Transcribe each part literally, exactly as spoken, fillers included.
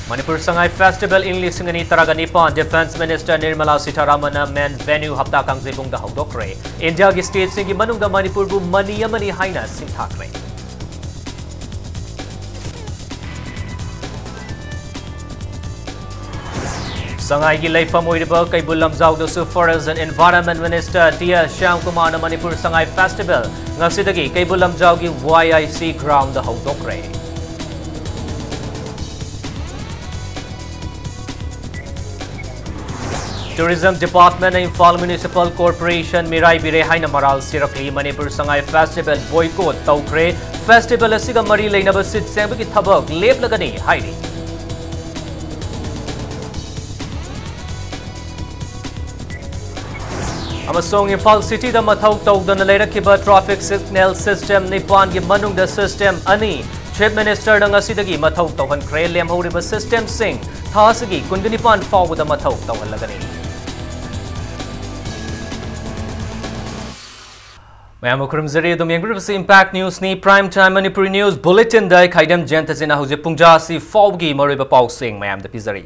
Manipur Sangai festival ꯏꯪ ꯂꯤꯁꯤꯡ ꯑꯅꯤ ꯇꯔꯥꯒ ꯅꯤꯄꯥꯟ ꯗꯤꯐꯦꯟꯁ ꯃꯤꯅꯤꯁꯇꯔ ꯅꯤꯔꯃꯂꯥ ꯁꯤꯊꯥꯔꯥꯃꯟꯅ ꯃꯦꯟ ꯚꯦꯅ꯭ꯌꯨ ꯍꯞꯇꯥ ꯀꯥꯡꯖꯩꯕꯨꯡꯗ ꯍꯧꯗꯣꯛꯈ꯭ꯔꯦ꯫ ꯏꯟꯗꯤꯌꯥꯒꯤ ꯁ꯭ꯇꯦꯠꯁꯤꯡꯒꯤ ꯃꯅꯨꯡꯗ ꯃꯅꯤꯄꯨꯔꯕꯨ ꯃꯅꯤ ꯑꯃꯅꯤ ꯍꯥꯏꯅ ꯁꯤꯡꯊꯥꯈ꯭ꯔꯦ꯫ ꯁꯉꯥꯏꯒꯤ ꯂꯩꯐꯝ ꯑꯣꯏꯔꯤꯕ ꯀꯩꯕꯨꯜ ꯂꯝꯖꯥꯎꯗꯁꯨ Forest and Environment Minister T S ꯁ꯭ꯌꯥꯝꯀꯨꯃꯥꯔꯅ ꯃꯅꯤꯄꯨꯔ ꯁꯉꯥꯏ ꯐꯦꯁꯇꯤꯚꯦꯜ ꯉꯁꯤꯗꯒꯤ ꯀꯩꯕꯨꯜ ꯂꯝꯖꯥꯎꯒꯤ ꯋꯥꯏ ꯑꯥꯏ ꯁꯤ ꯒ꯭ꯔꯥꯎꯟꯗ ꯍꯧꯗꯣꯛꯈ꯭ꯔꯦ꯫ ꯇꯨꯔꯤꯖꯝ ꯗꯤꯄꯥꯔꯠꯃꯦꯟꯅ ꯏꯝꯐꯥꯜ ꯃ꯭ꯌꯨꯅꯤꯁꯤꯄꯥꯜ ꯀꯣꯔꯄꯣꯔꯦꯁꯟ ꯃꯤꯔꯥꯏꯕꯤꯔꯦ ꯍꯥꯏꯅ ꯃꯔꯥꯜ ꯁꯤꯔꯛꯂꯤ꯫ ꯃꯅꯤꯄꯨꯔ ꯁꯉꯥꯏ ꯐꯦꯁꯇꯤꯚꯦꯜ ꯕꯣꯏꯀꯣꯠ ꯇꯧꯈ꯭ꯔꯦ꯫ ꯐꯦꯁꯇꯤꯚꯦꯜ ꯑꯁꯤꯒ ꯃꯔꯤ ꯂꯩꯅꯕ ꯁꯤꯠ ꯁꯦꯡꯕꯒꯤ ꯊꯕꯛ ꯂꯦꯞꯂꯒꯅꯤ ꯍꯥꯏꯔꯤ꯫ ꯑꯃꯁꯨꯡ ꯏꯝꯐꯥꯜ ꯁꯤꯇꯤꯗ ꯃꯊꯧ ꯇꯧꯗꯅ ꯂꯩꯔꯛꯈꯤꯕ ꯇ꯭ꯔꯥꯐꯤꯛ ꯁꯤꯒꯅꯦꯜ ꯁꯤꯁꯇꯦꯝ ꯅꯤꯄꯥꯟꯒꯤ ꯃꯅꯨꯡꯗ ꯁꯤꯁꯇꯦꯝ ꯑꯅꯤ ꯆꯤꯐ ꯃꯤꯅꯤꯁꯇꯔꯅ ꯉꯁꯤꯗꯒꯤ ꯃꯊꯧ ꯇꯧꯍꯟꯈ꯭ꯔꯦ꯫ ꯂꯦꯝꯍꯧꯔꯤꯕ ꯁꯤꯁꯇꯦꯝꯁꯤꯡ ꯊꯥ ꯑꯁꯤꯒꯤ ꯀꯨꯟꯅꯤꯄꯥꯟ ꯐꯥꯎꯕꯗ ꯃꯊꯧ ꯇꯧꯍꯜꯂꯒꯅꯤ꯫ ꯃꯌꯥꯝꯕꯨ ꯈꯨꯔꯨꯝꯖꯔꯤ꯫ ꯑꯗꯨꯝ ꯌꯦꯡꯕꯤꯔꯤꯕꯁꯤ Impact Newsꯅꯤ꯫ Prime Time Manipuri News Bulletinꯗ ꯑꯩ ꯈꯥꯏꯗꯝ ꯖꯌꯟꯇꯁꯤꯅ ꯍꯧꯖꯤꯛ ꯄꯨꯡ ꯖꯥ ꯑꯁꯤ ꯐꯥꯎꯕꯒꯤ ꯃꯔꯨꯑꯣꯏꯕ ꯄꯥꯎꯁꯤꯡ ꯃꯌꯥꯝꯗ ꯄꯤꯖꯔꯤ꯫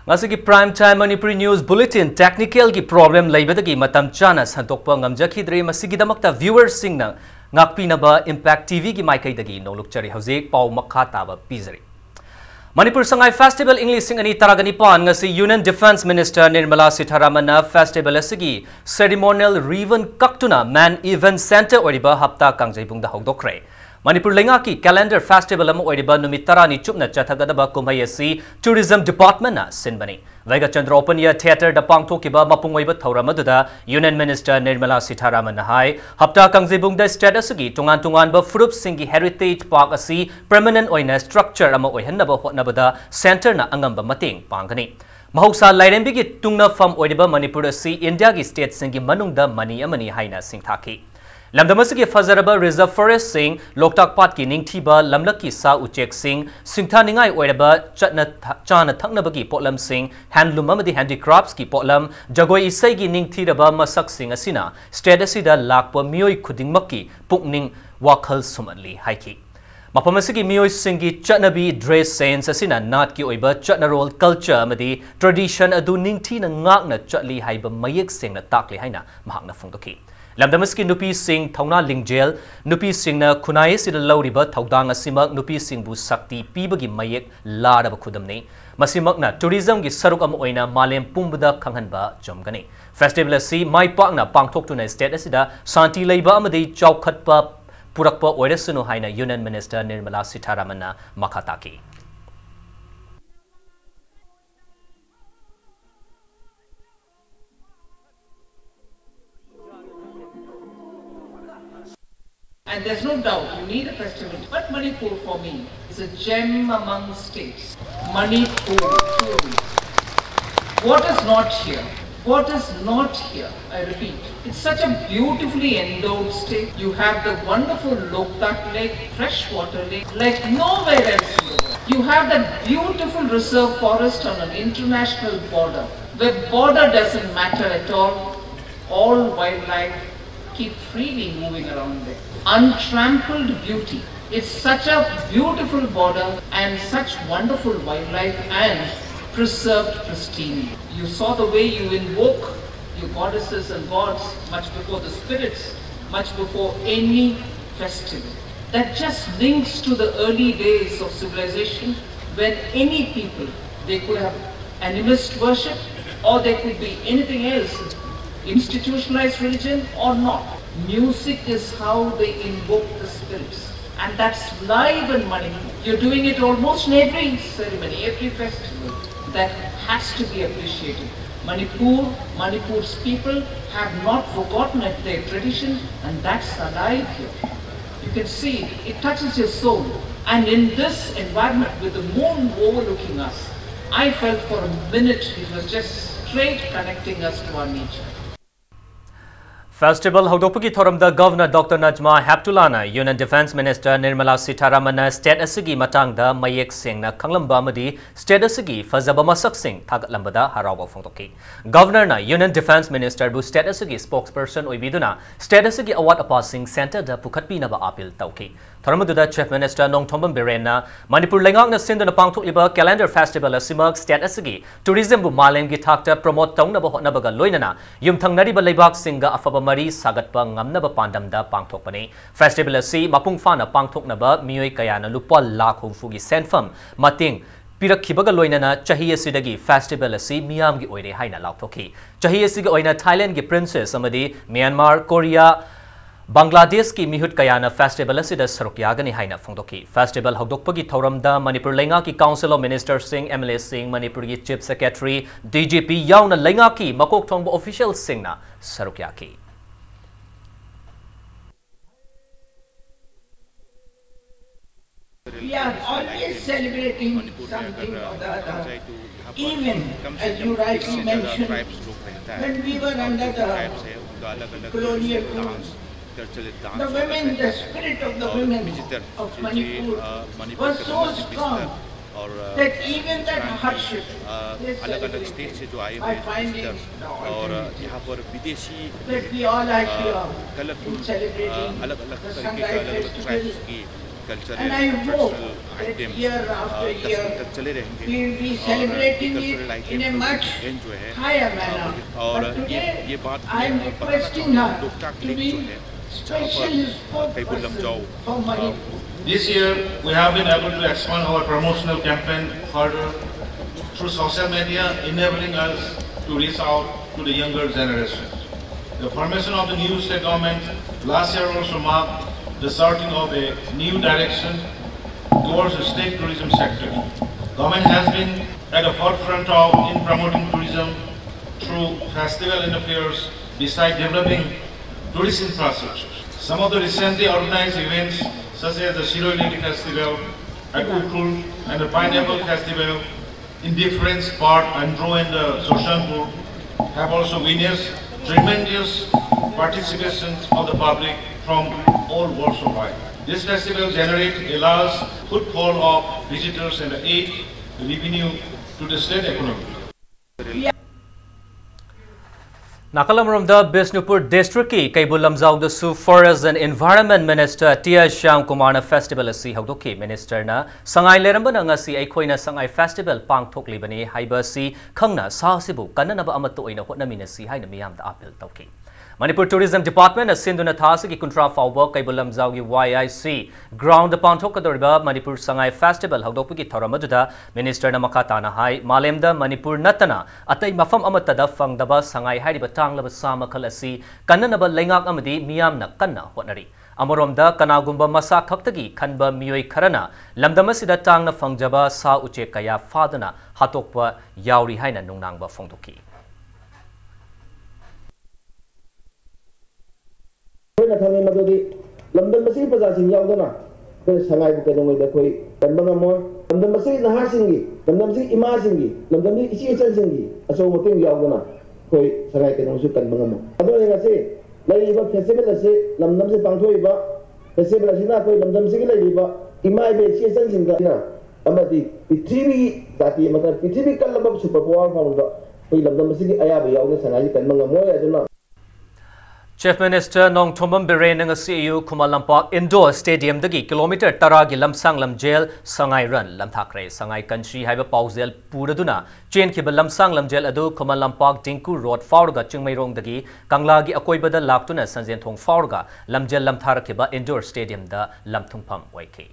ꯉꯁꯤꯒꯤ Prime Time Manipuri News Bulletin technicalꯒꯤ problem ꯂꯩꯕꯗꯒꯤ ꯃꯇꯝ ꯆꯥꯅ ꯁꯟꯗꯣꯛꯄ ꯉꯝꯖꯈꯤꯗ꯭ꯔꯦ꯫ ꯃꯁꯤꯒꯤꯗꯃꯛꯇ viewerꯁꯤꯡꯅ ꯉꯥꯛꯄꯤꯅꯕ Impact TVꯒꯤ ꯃꯥꯏꯀꯩꯗꯒꯤ ꯅꯣꯡꯂꯨꯛꯆꯔꯤ꯫ ꯍꯧꯖꯤꯛ ꯄꯥꯎ ꯃꯈꯥ ꯇꯥꯕ ꯄꯤꯖꯔꯤ꯫ ꯃꯅꯤꯄꯨꯔ ꯁꯉꯥꯏ ꯐꯦꯁꯇꯤꯚꯦꯜ ꯏꯪ ꯂꯤꯁꯤꯡ ꯑꯅꯤ ꯇꯔꯥꯒ ꯅꯤꯄꯥꯟ ꯉꯁꯤ Union Defence Minister ꯅꯤꯔꯃꯂꯥ ꯁꯤꯊꯥꯔꯥꯃꯟꯅ ꯐꯦꯁꯇꯤꯚꯦꯜ ꯑꯁꯤꯒꯤ ceremonial ribbon ꯀꯛꯇꯨꯅ main event centre ꯑꯣꯏꯔꯤꯕ ꯍꯞꯇꯥ ꯀꯥꯡꯖꯩꯕꯨꯡꯗ ꯍꯧꯗꯣꯛꯈ꯭ꯔꯦ꯫ ꯃꯅꯤꯄꯨꯔ ꯂꯩꯉꯥꯛꯀꯤ calendar festival ꯑꯃ ꯑꯣꯏꯔꯤꯕ ꯅꯨꯃꯤꯠ ꯇꯔꯥꯅꯤ ꯆꯨꯞꯅ ꯆꯠꯊꯒꯗꯕ ꯀꯨꯝꯍꯩ ꯑꯁꯤ Tourism Departmentꯅ ꯁꯤꯟꯕꯅꯤ꯫ ꯚꯩꯒꯆꯟꯗ꯭ꯔ Open Air Theatreꯗ ꯄꯥꯡꯊꯣꯛꯈꯤꯕ ꯃꯄꯨꯡ ꯑꯣꯏꯕ ꯊꯧꯔꯝ ꯑꯗꯨꯗ Union Minister ꯅꯤꯔꯃꯂꯥ ꯁꯤꯊꯥꯔꯥꯃꯟꯅ ꯍꯥꯏ, ꯍꯞꯇꯥ ꯀꯥꯡꯖꯩꯕꯨꯡꯗ state ꯑꯁꯤꯒꯤ ꯇꯣꯉꯥꯟ ꯇꯣꯉꯥꯟꯕ ꯐꯨꯔꯨꯞꯁꯤꯡꯒꯤ heritage park ꯑꯁꯤ permanent ꯑꯣꯏꯅ structure ꯑꯃ ꯑꯣꯏꯍꯟꯅꯕ ꯍꯣꯠꯅꯕꯗ centreꯅ ꯑꯉꯝꯕ ꯃꯇꯦꯡ ꯄꯥꯡꯒꯅꯤ꯫ ꯃꯍꯧꯁꯥ ꯂꯥꯏꯔꯦꯝꯕꯤꯒꯤ ꯇꯨꯡꯅꯐꯝ ꯑꯣꯏꯔꯤꯕ ꯃꯅꯤꯄꯨꯔ ꯑꯁꯤ ꯏꯟꯗꯤꯌꯥꯒꯤ stateꯁꯤꯡꯒꯤ ꯃꯅꯨꯡꯗ ꯃꯅꯤ ꯑꯃꯅꯤ ꯍꯥꯏꯅ ꯁꯤꯡꯊꯥꯈꯤ꯫ ꯂꯝꯗꯝ ꯑꯁꯤꯒꯤ ꯐꯖꯔꯕ reserve forestꯁꯤꯡ, ꯂꯣꯛꯇꯥꯛ ꯄꯥꯠꯀꯤ ꯅꯤꯡꯊꯤꯕ ꯂꯝꯂꯛꯀꯤ ꯁꯥ ꯎꯆꯦꯛꯁꯤꯡ, ꯁꯤꯡꯊꯥꯅꯤꯡꯉꯥꯏ ꯑꯣꯏꯔꯕ ꯆꯠꯅ ꯊ-, ꯆꯥꯅ ꯊꯛꯅꯕꯒꯤ ꯄꯣꯠꯂꯝꯁꯤꯡ, handloom ꯑꯃꯗꯤ handicraftsꯀꯤ ꯄꯣꯠꯂꯝ, ꯖꯒꯣꯏ ꯏꯁꯩꯒꯤ ꯅꯤꯡꯊꯤꯔꯕ ꯃꯁꯛꯁꯤꯡ ꯑꯁꯤꯅ state ꯑꯁꯤꯗ ꯂꯥꯛꯄ ꯃꯤꯑꯣꯏ ꯈꯨꯗꯤꯡꯃꯛꯀꯤ ꯄꯨꯛꯅꯤꯡ ꯋꯥꯈꯜ ꯁꯨꯝꯍꯠꯂꯤ ꯍꯥꯏꯈꯤ꯫ ꯃꯐꯝ ꯑꯁꯤꯒꯤ ꯃꯤꯑꯣꯏꯁꯤꯡꯒꯤ ꯆꯠꯅꯕꯤ, dress sense ꯑꯁꯤꯅ ꯅꯥꯠꯀꯤ ꯑꯣꯏꯕ ꯆꯠꯅꯔꯣꯜ, culture ꯑꯃꯗꯤ tradition ꯑꯗꯨ ꯅꯤꯡꯊꯤꯅ ꯉꯥꯛꯅ ꯆꯠꯂꯤ ꯍꯥꯏꯕ ꯃꯌꯦꯛ ꯁꯦꯡꯅ ꯇꯥꯛꯂꯤ ꯍꯥꯏꯅ ꯃꯍꯥꯛꯅ ꯐꯣꯡꯗꯣꯛꯈꯤ꯫ ꯂꯝꯗꯝ ꯑꯁꯤꯒꯤ ꯅꯨꯄꯤꯁꯤꯡ ꯊꯧꯅꯥ ꯂꯤꯡꯖꯦꯜ, ꯅꯨꯄꯤꯁꯤꯡꯅ ꯈꯨꯟꯅꯥꯏ ꯑꯁꯤꯗ ꯂꯧꯔꯤꯕ ꯊꯧꯗꯥꯡ ꯑꯁꯤꯃꯛ ꯅꯨꯄꯤꯁꯤꯡꯕꯨ ꯁꯛꯇꯤ ꯄꯤꯕꯒꯤ ꯃꯌꯦꯛ ꯂꯥꯔꯕ ꯈꯨꯗꯝꯅꯤ꯫ ꯃꯁꯤꯃꯛꯅ tourismꯒꯤ ꯁꯔꯨꯛ ꯑꯃ ꯑꯣꯏꯅ ꯃꯥꯂꯦꯝ ꯄꯨꯝꯕꯗ ꯈꯪꯍꯟꯕ ꯆꯨꯝꯒꯅꯤ꯫ Festival ꯑꯁꯤ ꯃꯥꯏ ꯄꯥꯛꯅ ꯄꯥꯡꯊꯣꯛꯇꯨꯅ state ꯑꯁꯤꯗ ꯁꯥꯟꯇꯤ ꯂꯩꯕ ꯑꯃꯗꯤ ꯆꯥꯎꯈꯠꯄ ꯄꯨꯔꯛꯄ ꯑꯣꯏꯔꯁꯅꯨ ꯍꯥꯏꯅ Union Minister Nirmala Sitharamanꯅ ꯃꯈꯥ ꯇꯥꯈꯤ꯫ And there's no doubt you need a festival, but Manipur for me is a gem among states. Manipur, truly. What is not here? What is not here? I repeat, it's such a beautifully endowed state. You have the wonderful Loktak Lake, freshwater lake, like nowhere else in the world. You have that beautiful reserve forest on an international border, where border doesn't matter at all. All wildlife keep freely moving around there. Untrampled beauty. It's such a beautiful border and such wonderful wildlife and preserved pristine. You saw the way you invoke your goddesses and gods much before the spirits, much before any festival. That just links to the early days of civilization when any people, they could have animist worship or there could be anything else, institutionalized religion or not. Music is how they invoke the spirits. And that's live in Manipur. You're doing it almost in every ceremony, every festival. That has to be appreciated. Manipur, Manipur's people have not forgotten it, their tradition, and that's alive here. You can see it, it touches your soul. And in this environment with the moon overlooking us, I felt for a minute it was just straight connecting us to our nature. Festival ꯍꯧꯗꯣꯛꯄꯒꯤ ꯊꯧꯔꯝꯗ Governor Doctor Najma Heptullahꯅ Union Defence Minister Nirmala Sitharamanꯅ state ꯑꯁꯤꯒꯤ ꯃꯇꯥꯡꯗ ꯃꯌꯦꯛ ꯁꯦꯡꯅ ꯈꯪꯂꯝꯕ ꯑꯃꯗꯤ state ꯑꯁꯤꯒꯤ ꯐꯖꯕ ꯃꯁꯛꯁꯤꯡ ꯊꯥꯒꯠꯂꯝꯕꯗ ꯍꯔꯥꯎꯕ ꯐꯣꯡꯗꯣꯛꯈꯤ꯫ Governorꯅ Union Defence Ministerꯕꯨ state ꯑꯁꯤꯒꯤ spokesperson ꯑꯣꯏꯕꯤꯗꯨꯅ state ꯑꯁꯤꯒꯤ ꯑꯋꯥꯠ ꯑꯄꯥꯁꯤꯡ centreꯗ ꯄꯨꯈꯠꯄꯤꯅꯕ appeal ꯇꯧꯈꯤ꯫ ꯊꯧꯔꯝ ꯑꯗꯨꯗ Chief Minister ꯅꯣꯡꯊꯣꯝꯕꯝ ꯕꯤꯔꯦꯟꯅ ꯃꯅꯤꯄꯨꯔ ꯂꯩꯉꯥꯛꯅ ꯁꯤꯟꯗꯨꯅ ꯄꯥꯡꯊꯣꯛꯂꯤꯕ calendar festival ꯑꯁꯤꯃꯛ state ꯑꯁꯤꯒꯤ tourismꯕꯨ ꯃꯥꯂꯦꯝꯒꯤ ꯊꯥꯛꯇ promote ꯇꯧꯅꯕ ꯍꯣꯠꯅꯕꯒ ꯂꯣꯏꯅꯅ ꯌꯨꯝꯊꯪꯅꯔꯤꯕ ꯂꯩꯕꯥꯛꯁꯤꯡꯒ ꯑꯐꯕ ꯃꯔꯤ ꯁꯥꯒꯠꯄ ꯉꯝꯅꯕ ꯄꯥꯟꯗꯝꯗ ꯄꯥꯡꯊꯣꯛꯄꯅꯤ꯫ Festival ꯑꯁꯤ ꯃꯄꯨꯡ ꯐꯥꯅ ꯄꯥꯡꯊꯣꯛꯅꯕ ꯃꯤꯑꯣꯏ ꯀꯌꯥꯅ ꯂꯨꯄꯥ ꯂꯥꯈ ꯍꯨꯝꯐꯨꯒꯤ ꯁꯦꯟꯐꯝ ꯃꯇꯦꯡ ꯄꯤꯔꯛꯈꯤꯕꯒ ꯂꯣꯏꯅꯅ ꯆꯍꯤ ꯑꯁꯤꯗꯒꯤ festival ꯑꯁꯤ ꯃꯤꯌꯥꯝꯒꯤ ꯑꯣꯏꯔꯦ ꯍꯥꯏꯅ ꯂꯥꯎꯊꯣꯛꯈꯤ꯫ ꯆꯍꯤ ꯑꯁꯤꯒꯤ ꯑꯣꯏꯅ Thailandꯒꯤ princess ꯑꯃꯗꯤ Myanmar, Korea, ꯕꯪꯒ꯭ꯂꯥꯗꯦꯁꯀꯤ ꯃꯤꯍꯨꯠ ꯀꯌꯥꯅ festival ꯑꯁꯤꯗ ꯁꯔꯨꯛ ꯌꯥꯒꯅꯤ ꯍꯥꯏꯅ ꯐꯣꯡꯗꯣꯛꯈꯤ꯫ Festival ꯍꯧꯗꯣꯛꯄꯒꯤ ꯊꯧꯔꯝꯗ ꯃꯅꯤꯄꯨꯔ ꯂꯩꯉꯥꯛꯀꯤ Council of Ministerꯁꯤꯡ, MLAꯁꯤꯡ, ꯃꯅꯤꯄꯨꯔꯒꯤ Chief Secretary, DGP ꯌꯥꯎꯅ ꯂꯩꯉꯥꯛꯀꯤ ꯃꯀꯣꯛ ꯊꯣꯡꯕ officialꯁꯤꯡꯅ ꯁꯔꯨꯛ ꯌꯥꯈꯤ꯫ We are always celebrating something or the other. Even, as you rightly mentioned, when we were under the colonial rule, the women, the spirit of the women of Manipur was so strong that even that hardship, they celebrated by finding the alternatives. That we all are here in celebrating the Sangay festival. And I hope that year after year we will be celebrating it in a much higher manner. But today I am requesting her to be special spokesperson for Manipur. This year, we have been able to expand our promotional campaign further through social media, enabling us to reach out to the younger generation. The formation of the new state government last year also marked the starting of a new direction towards the state tourism sector. Government has been at the forefront of in promoting tourism through festival and fairs, beside developing tourist infrastructure. Some of the recently organized events such as the Shiroi Lily Festival at Ukhrul and the Pineapple Festival in different part and draw in the Soshanpur have also witnessed tremendous participation of the public from all walks of life. This festival generates a large footfall of visitors and aid revenue to the state economy. ꯅꯥꯀꯜ ꯑꯃꯔꯣꯝꯗ, ꯕꯤꯁꯅꯨꯄꯨꯔ ꯗꯤꯁꯇ꯭ꯔꯤꯛꯀꯤ ꯀꯩꯕꯨꯜ ꯂꯝꯖꯥꯎꯗꯁꯨ Forest and Environment Minister T I Shyam ꯀꯨꯃꯥꯔꯅ festival ꯑꯁꯤ ꯍꯧꯗꯣꯛꯈꯤ꯫ Ministerꯅ, "ꯁꯉꯥꯏ ꯂꯩꯔꯝꯕꯅ ꯉꯁꯤ ꯑꯩꯈꯣꯏꯅ ꯁꯉꯥꯏ festival ꯄꯥꯡꯊꯣꯛꯂꯤꯕꯅꯤ ꯍꯥꯏꯕ ꯑꯁꯤ ꯈꯪꯅ ꯁꯥ ꯑꯁꯤꯕꯨ ꯀꯟꯅꯅꯕ ꯑꯃꯠꯇ ꯑꯣꯏꯅ ꯍꯣꯠꯅꯃꯤꯟꯅꯁꯤ" ꯍꯥꯏꯅ ꯃꯤꯌꯥꯝꯗ appeal ꯇꯧꯈꯤ꯫ ꯃꯅꯤꯄꯨꯔ Tourism Departmentꯅ ꯁꯤꯟꯗꯨꯅ ꯊꯥ ꯑꯁꯤꯒꯤ ꯀꯨꯟꯊ꯭ꯔꯥ ꯐꯥꯎꯕ ꯀꯩꯕꯨꯜ ꯂꯝꯖꯥꯎꯒꯤ Y I C groundꯗ ꯄꯥꯡꯊꯣꯛꯀꯗꯧꯔꯤꯕ Manipur Sangai festival ꯍꯧꯗꯣꯛꯄꯒꯤ ꯊꯧꯔꯝ ꯑꯗꯨꯗ Ministerꯅ ꯃꯈꯥ ꯇꯥꯅ ꯍꯥꯏ, ꯃꯥꯂꯦꯝꯗ ꯃꯅꯤꯄꯨꯔ ꯅꯠꯇꯅ ꯑꯇꯩ ꯃꯐꯝ ꯑꯃꯠꯇꯗ ꯐꯪꯗꯕ ꯁꯉꯥꯏ ꯍꯥꯏꯔꯤꯕ ꯇꯥꯡꯂꯕ ꯁꯥ ꯃꯈꯜ ꯑꯁꯤ ꯀꯟꯅꯅꯕ ꯂꯩꯉꯥꯛ ꯑꯃꯗꯤ ꯃꯤꯌꯥꯝꯅ ꯀꯟꯅ ꯍꯣꯠꯅꯔꯤ꯫ ꯑꯃꯔꯣꯝꯗ, ꯀꯅꯥꯒꯨꯝꯕ ꯃꯁꯥ ꯈꯛꯇꯒꯤ ꯈꯟꯕ ꯃꯤꯑꯣꯏ ꯈꯔꯅ ꯂꯝꯗꯝ ꯑꯁꯤꯗ ꯇꯥꯡꯅ ꯐꯪꯖꯕ ꯁꯥ ꯎꯆꯦꯛ ꯀꯌꯥ ꯐꯥꯗꯨꯅ ꯍꯥꯠꯇꯣꯛꯄ ꯌꯥꯎꯔꯤ ꯍꯥꯏꯅ ꯅꯨꯡꯅꯥꯡꯕ ꯐꯣꯡꯗꯣꯛꯈꯤ꯫ ꯑꯩꯈꯣꯏꯅ ꯈꯪꯉꯤ ꯃꯗꯨꯗꯤ ꯂꯝꯗꯝ ꯑꯁꯤꯒꯤ ꯄ꯭ꯔꯖꯥꯁꯤꯡ ꯌꯥꯎꯗꯅ ꯑꯩꯈꯣꯏꯅ ꯁꯉꯥꯏꯕꯨ ꯀꯩꯗꯧꯉꯩꯗ ꯑꯩꯈꯣꯏ ꯀꯟꯕ ꯉꯝꯃꯣꯏ꯫ ꯂꯝꯗꯝ ꯑꯁꯤꯒꯤ ꯅꯍꯥꯁꯤꯡꯒꯤ, ꯂꯝꯗꯝ ꯑꯁꯤꯒꯤ ꯏꯃꯥꯁꯤꯡꯒꯤ, ꯂꯝꯗꯝ ꯑꯁꯤꯒꯤ ꯏꯆꯦ ꯏꯆꯟꯁꯤꯡꯒꯤ ꯑꯆꯧꯕ ꯃꯇꯦꯡ ꯌꯥꯎꯗꯅ ꯑꯩꯈꯣꯏ ꯁꯉꯥꯏ ꯀꯩꯗꯧꯉꯩꯁꯨ ꯀꯟꯕ ꯉꯝꯃꯣꯏ꯫ ꯑꯗꯨꯅ ꯉꯁꯤ ꯂꯩꯔꯤꯕ festival ꯑꯁꯤ, ꯂꯝꯗꯝꯁꯤꯗ ꯄꯥꯡꯊꯣꯛꯏꯕ festival ꯑꯁꯤꯅ ꯑꯩꯈꯣꯏ ꯂꯝꯗꯝꯁꯤꯒꯤ ꯂꯩꯔꯤꯕ ꯏꯃꯥ ꯏꯕꯦꯜ ꯏꯆꯦ ꯏꯆꯟꯁꯤꯡꯗ ꯑꯃꯗꯤ ꯄ꯭ꯔꯤꯊꯤꯕꯤꯒꯤ ꯖꯥꯇꯤ ꯑꯃꯈꯛ, ꯄ꯭ꯔꯤꯊꯤꯕꯤ ꯀꯜꯂꯕ super power ꯐꯥꯎꯕꯗ ꯑꯩꯈꯣꯏ ꯂꯝꯗꯝ ꯑꯁꯤꯒꯤ ꯑꯌꯥꯕ ꯌꯥꯎꯗꯅ ꯁꯉꯥꯏꯁꯤ ꯀꯟꯕ ꯉꯝꯃꯣꯏ꯫ ꯑꯗꯨꯅ Chief Minister ꯅꯣꯡꯊꯣꯝꯕꯝ ꯕꯤꯔꯦꯟꯅ ꯉꯁꯤ ꯑꯌꯨꯛ ꯈꯨꯃꯟ ꯂꯝꯄꯥꯛ Indoor Stadiumꯗꯒꯤ kilometre ꯇꯔꯥꯒꯤ ꯂꯝꯁꯥꯡ ꯂꯝꯖꯦꯜ ꯁꯉꯥꯏ Run ꯂꯝꯊꯥꯈ꯭ꯔꯦ꯫ ꯁꯉꯥꯏ ꯀꯟꯁꯤ ꯍꯥꯏꯕ ꯄꯥꯎꯖꯦꯜ ꯄꯨꯔꯗꯨꯅ ꯆꯦꯟꯈꯤꯕ ꯂꯝꯁꯥꯡ ꯂꯝꯖꯦꯜ ꯑꯗꯨ ꯈꯨꯃꯟ ꯂꯝꯄꯥꯛ ꯗꯤꯡꯀꯨ ꯔꯣꯗ ꯐꯥꯎꯔꯒ ꯆꯤꯡꯃꯩꯔꯣꯡꯗꯒꯤ ꯀꯪꯂꯥꯒꯤ ꯑꯀꯣꯏꯕꯗ ꯂꯥꯛꯇꯨꯅ ꯁꯟꯖꯦꯟꯊꯣꯡ ꯐꯥꯎꯔꯒ ꯂꯝꯖꯦꯜ ꯂꯝꯊꯥꯔꯛꯈꯤꯕ Indoor Stadiumꯗ ꯂꯝꯊꯨꯡꯐꯝ ꯑꯣꯏꯈꯤ꯫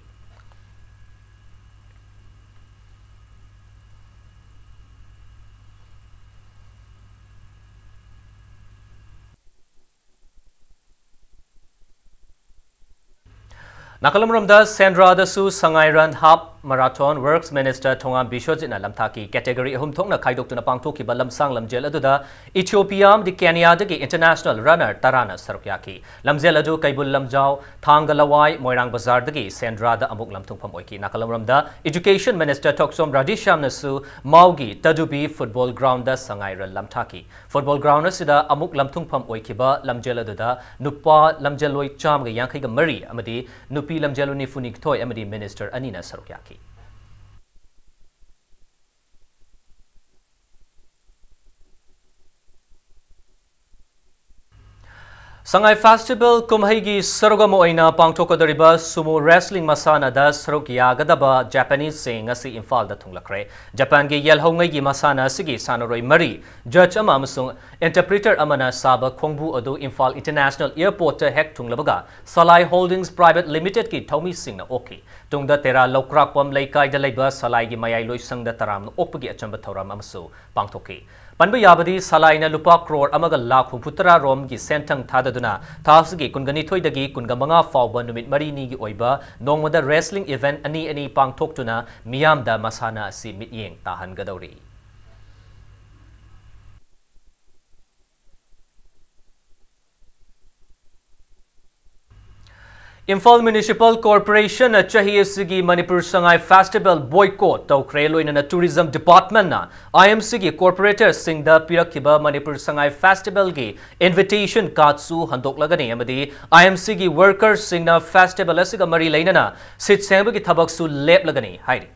ꯅꯥꯀꯜ ꯑꯃꯔꯣꯝꯗ, ꯁꯦꯟꯗ꯭ꯔꯥꯗꯁꯨ ꯁꯉꯥꯏ Run Half Marathon Works Minister ꯊꯣꯉꯥꯝ ꯕꯤꯁ꯭ꯋꯖꯤꯠꯅ ꯂꯝꯊꯥꯈꯤ꯫ Category ꯑꯍꯨꯝ ꯊꯣꯛꯅ ꯈꯥꯏꯗꯣꯛꯇꯨꯅ ꯄꯥꯡꯊꯣꯛꯈꯤꯕ ꯂꯝꯁꯥꯡ ꯂꯝꯖꯦꯜ ꯑꯗꯨꯗ ꯏꯊꯤꯑꯣꯄꯤꯌꯥ ꯑꯃꯗꯤ ꯀꯦꯅꯤꯌꯥꯗꯒꯤ international runner ꯇꯔꯥꯅ ꯁꯔꯨꯛ ꯌꯥꯈꯤ꯫ ꯂꯝꯖꯦꯜ ꯑꯗꯨ ꯀꯩꯕꯨꯜ ꯂꯝꯖꯥꯎ, ꯊꯥꯡꯒ ꯂꯋꯥꯏ, ꯃꯣꯏꯔꯥꯡ ꯕꯖꯥꯔꯗꯒꯤ ꯁꯦꯟꯗ꯭ꯔꯥꯗ ꯑꯃꯨꯛ ꯂꯝꯊꯨꯡꯐꯝ ꯑꯣꯏꯈꯤ꯫ ꯅꯥꯀꯜ ꯑꯃꯔꯣꯝꯗ, Education Minister ꯊꯣꯛꯆꯣꯝ ꯔꯥꯙꯦꯁ꯭ꯌꯥꯝꯅꯁꯨ ꯃꯥꯎꯒꯤ ꯇꯗꯨꯕꯤ football groundꯗ ꯁꯉꯥꯏ Run ꯂꯝꯊꯥꯈꯤ꯫ Football ground ꯑꯁꯤꯗ ꯑꯃꯨꯛ ꯂꯝꯊꯨꯡꯐꯝ ꯑꯣꯏꯈꯤꯕ ꯂꯝꯖꯦꯜ ꯑꯗꯨꯗ ꯅꯨꯄꯥ ꯂꯝꯖꯦꯜꯂꯣꯏ ꯆꯥꯝꯃꯒ ꯌꯥꯡꯈꯩꯒ ꯃꯔꯤ ꯑꯃꯗꯤ ꯅꯨꯄꯤ ꯂꯝꯖꯦꯜꯂꯣꯏ ꯅꯤꯐꯨ ꯅꯤꯊꯣꯏ ꯑꯃꯗꯤ minister ꯑꯅꯤꯅ ꯁꯔꯨꯛ ꯌꯥꯈꯤ꯫ ꯁꯉꯥꯏ ꯐꯦꯁꯇꯤꯚꯦꯜ ꯀꯨꯝꯍꯩꯒꯤ ꯁꯔꯨꯛ ꯑꯃ ꯑꯣꯏꯅ ꯄꯥꯡꯊꯣꯛꯀꯗꯧꯔꯤꯕ ꯁꯨꯃꯣ ꯔꯦꯁꯂꯤꯡ ꯃꯁꯥꯟꯅꯗ ꯁꯔꯨꯛ ꯌꯥꯒꯗꯕ ꯖꯄꯥꯅꯤꯁꯁꯤꯡ ꯉꯁꯤ ꯏꯝꯐꯥꯜꯗ ꯊꯨꯡꯂꯛꯈ꯭ꯔꯦ꯫ ꯖꯄꯥꯟꯒꯤ ꯌꯦꯜꯍꯧꯉꯩꯒꯤ ꯃꯁꯥꯟꯅ ꯑꯁꯤꯒꯤ ꯁꯥꯟꯅꯔꯣꯏ ꯃꯔꯤ, ꯖꯖ ꯑꯃ ꯑꯃꯁꯨꯡ ꯏꯟꯇꯔꯄ꯭ꯔꯤꯇꯔ ꯑꯃꯅ ꯁꯥꯕ ꯈꯣꯡꯕꯨ ꯑꯗꯨ ꯏꯝꯐꯥꯜ ꯏꯟꯇꯔꯅꯦꯁꯅꯦꯜ ꯑꯦꯌꯔꯄꯣꯔꯠꯇ ꯍꯦꯛ ꯊꯨꯡꯂꯕꯒ ꯁꯂꯥꯏ ꯍꯣꯜꯗꯤꯡꯁ ꯄ꯭ꯔꯥꯏꯚꯦꯠ ꯂꯤꯃꯤꯇꯦꯗꯀꯤ ꯊꯧꯃꯤꯁꯤꯡꯅ ꯑꯣꯛꯈꯤ꯫ ꯇꯨꯡꯗ ꯇꯦꯔꯥ ꯂꯧꯀ꯭ꯔꯥꯛꯄꯝ ꯂꯩꯀꯥꯏꯗ ꯂꯩꯕ ꯁꯂꯥꯏꯒꯤ ꯃꯌꯥꯏ ꯂꯣꯏꯁꯪꯗ ꯇꯔꯥꯝꯅ ꯑꯣꯛꯄꯒꯤ ꯑꯆꯝꯕ ꯊꯧꯔꯝ ꯑꯃꯁꯨ ꯄꯥꯡꯊꯣꯛꯈꯤ꯫ ꯄꯟꯕ ꯌꯥꯕꯗꯤ, ꯁꯂꯥꯏꯅ ꯂꯨꯄꯥ ꯀ꯭ꯔꯣꯔ ꯑꯃꯒ ꯂꯥꯈ ꯍꯨꯝꯐꯨ ꯇꯔꯥ ꯔꯣꯝꯒꯤ ꯁꯦꯟꯊꯪ ꯊꯥꯗꯗꯨꯅ ꯊꯥ ꯑꯁꯤꯒꯤ ꯀꯨꯟꯒ ꯅꯤꯊꯣꯏꯗꯒꯤ ꯀꯨꯟꯒ ꯃꯉꯥ ꯐꯥꯎꯕ ꯅꯨꯃꯤꯠ ꯃꯔꯤꯅꯤꯒꯤ ꯑꯣꯏꯕ ꯅꯣꯡꯃꯗ ꯔꯦꯁꯂꯤꯡ ꯏꯚꯦꯟꯠ ꯑꯅꯤ ꯑꯅꯤ ꯄꯥꯡꯊꯣꯛꯇꯨꯅ ꯃꯤꯌꯥꯝꯗ ꯃꯁꯥꯟꯅ ꯑꯁꯤ ꯃꯤꯠꯌꯦꯡ ꯇꯥꯍꯟꯒꯗꯧꯔꯤ꯫ ꯏꯝꯐꯥꯜ ꯃ꯭ꯌꯨꯅꯤꯁꯤꯄꯥꯜ ꯀꯣꯔꯄꯣꯔꯦꯁꯟꯅ ꯆꯍꯤ ꯑꯁꯤꯒꯤ ꯃꯅꯤꯄꯨꯔ ꯁꯉꯥꯏ ꯐꯦꯁꯇꯤꯚꯦꯜ ꯕꯣꯏꯀꯣꯠ ꯇꯧꯈ꯭ꯔꯦ꯫ ꯂꯣꯏꯅꯅ ꯇꯨꯔꯤꯖꯝ ꯗꯤꯄꯥꯔꯠꯃꯦꯟꯠꯅ ꯑꯥꯏ ꯑꯦꯝ ꯁꯤꯒꯤ ꯀꯣꯔꯄꯣꯔꯦꯇꯔꯁꯤꯡꯗ ꯄꯤꯔꯛꯈꯤꯕ ꯃꯅꯤꯄꯨꯔ ꯁꯉꯥꯏ ꯐꯦꯁꯇꯤꯚꯦꯜꯒꯤ ꯏꯟꯚꯤꯇꯦꯁꯟ ꯀꯥꯔꯗꯁꯨ ꯍꯟꯗꯣꯛꯂꯒꯅꯤ ꯑꯃꯗꯤ ꯑꯥꯏ ꯑꯦꯝ ꯁꯤꯒꯤ ꯋꯔꯀꯔꯁꯤꯡꯅ ꯐꯦꯁꯇꯤꯚꯦꯜ ꯑꯁꯤꯒ ꯃꯔꯤ ꯂꯩꯅꯅ ꯁꯤꯠ ꯁꯦꯡꯕꯒꯤ ꯊꯕꯛꯁꯨ ꯂꯦꯞꯂꯒꯅꯤ ꯍꯥꯏꯔꯤ꯫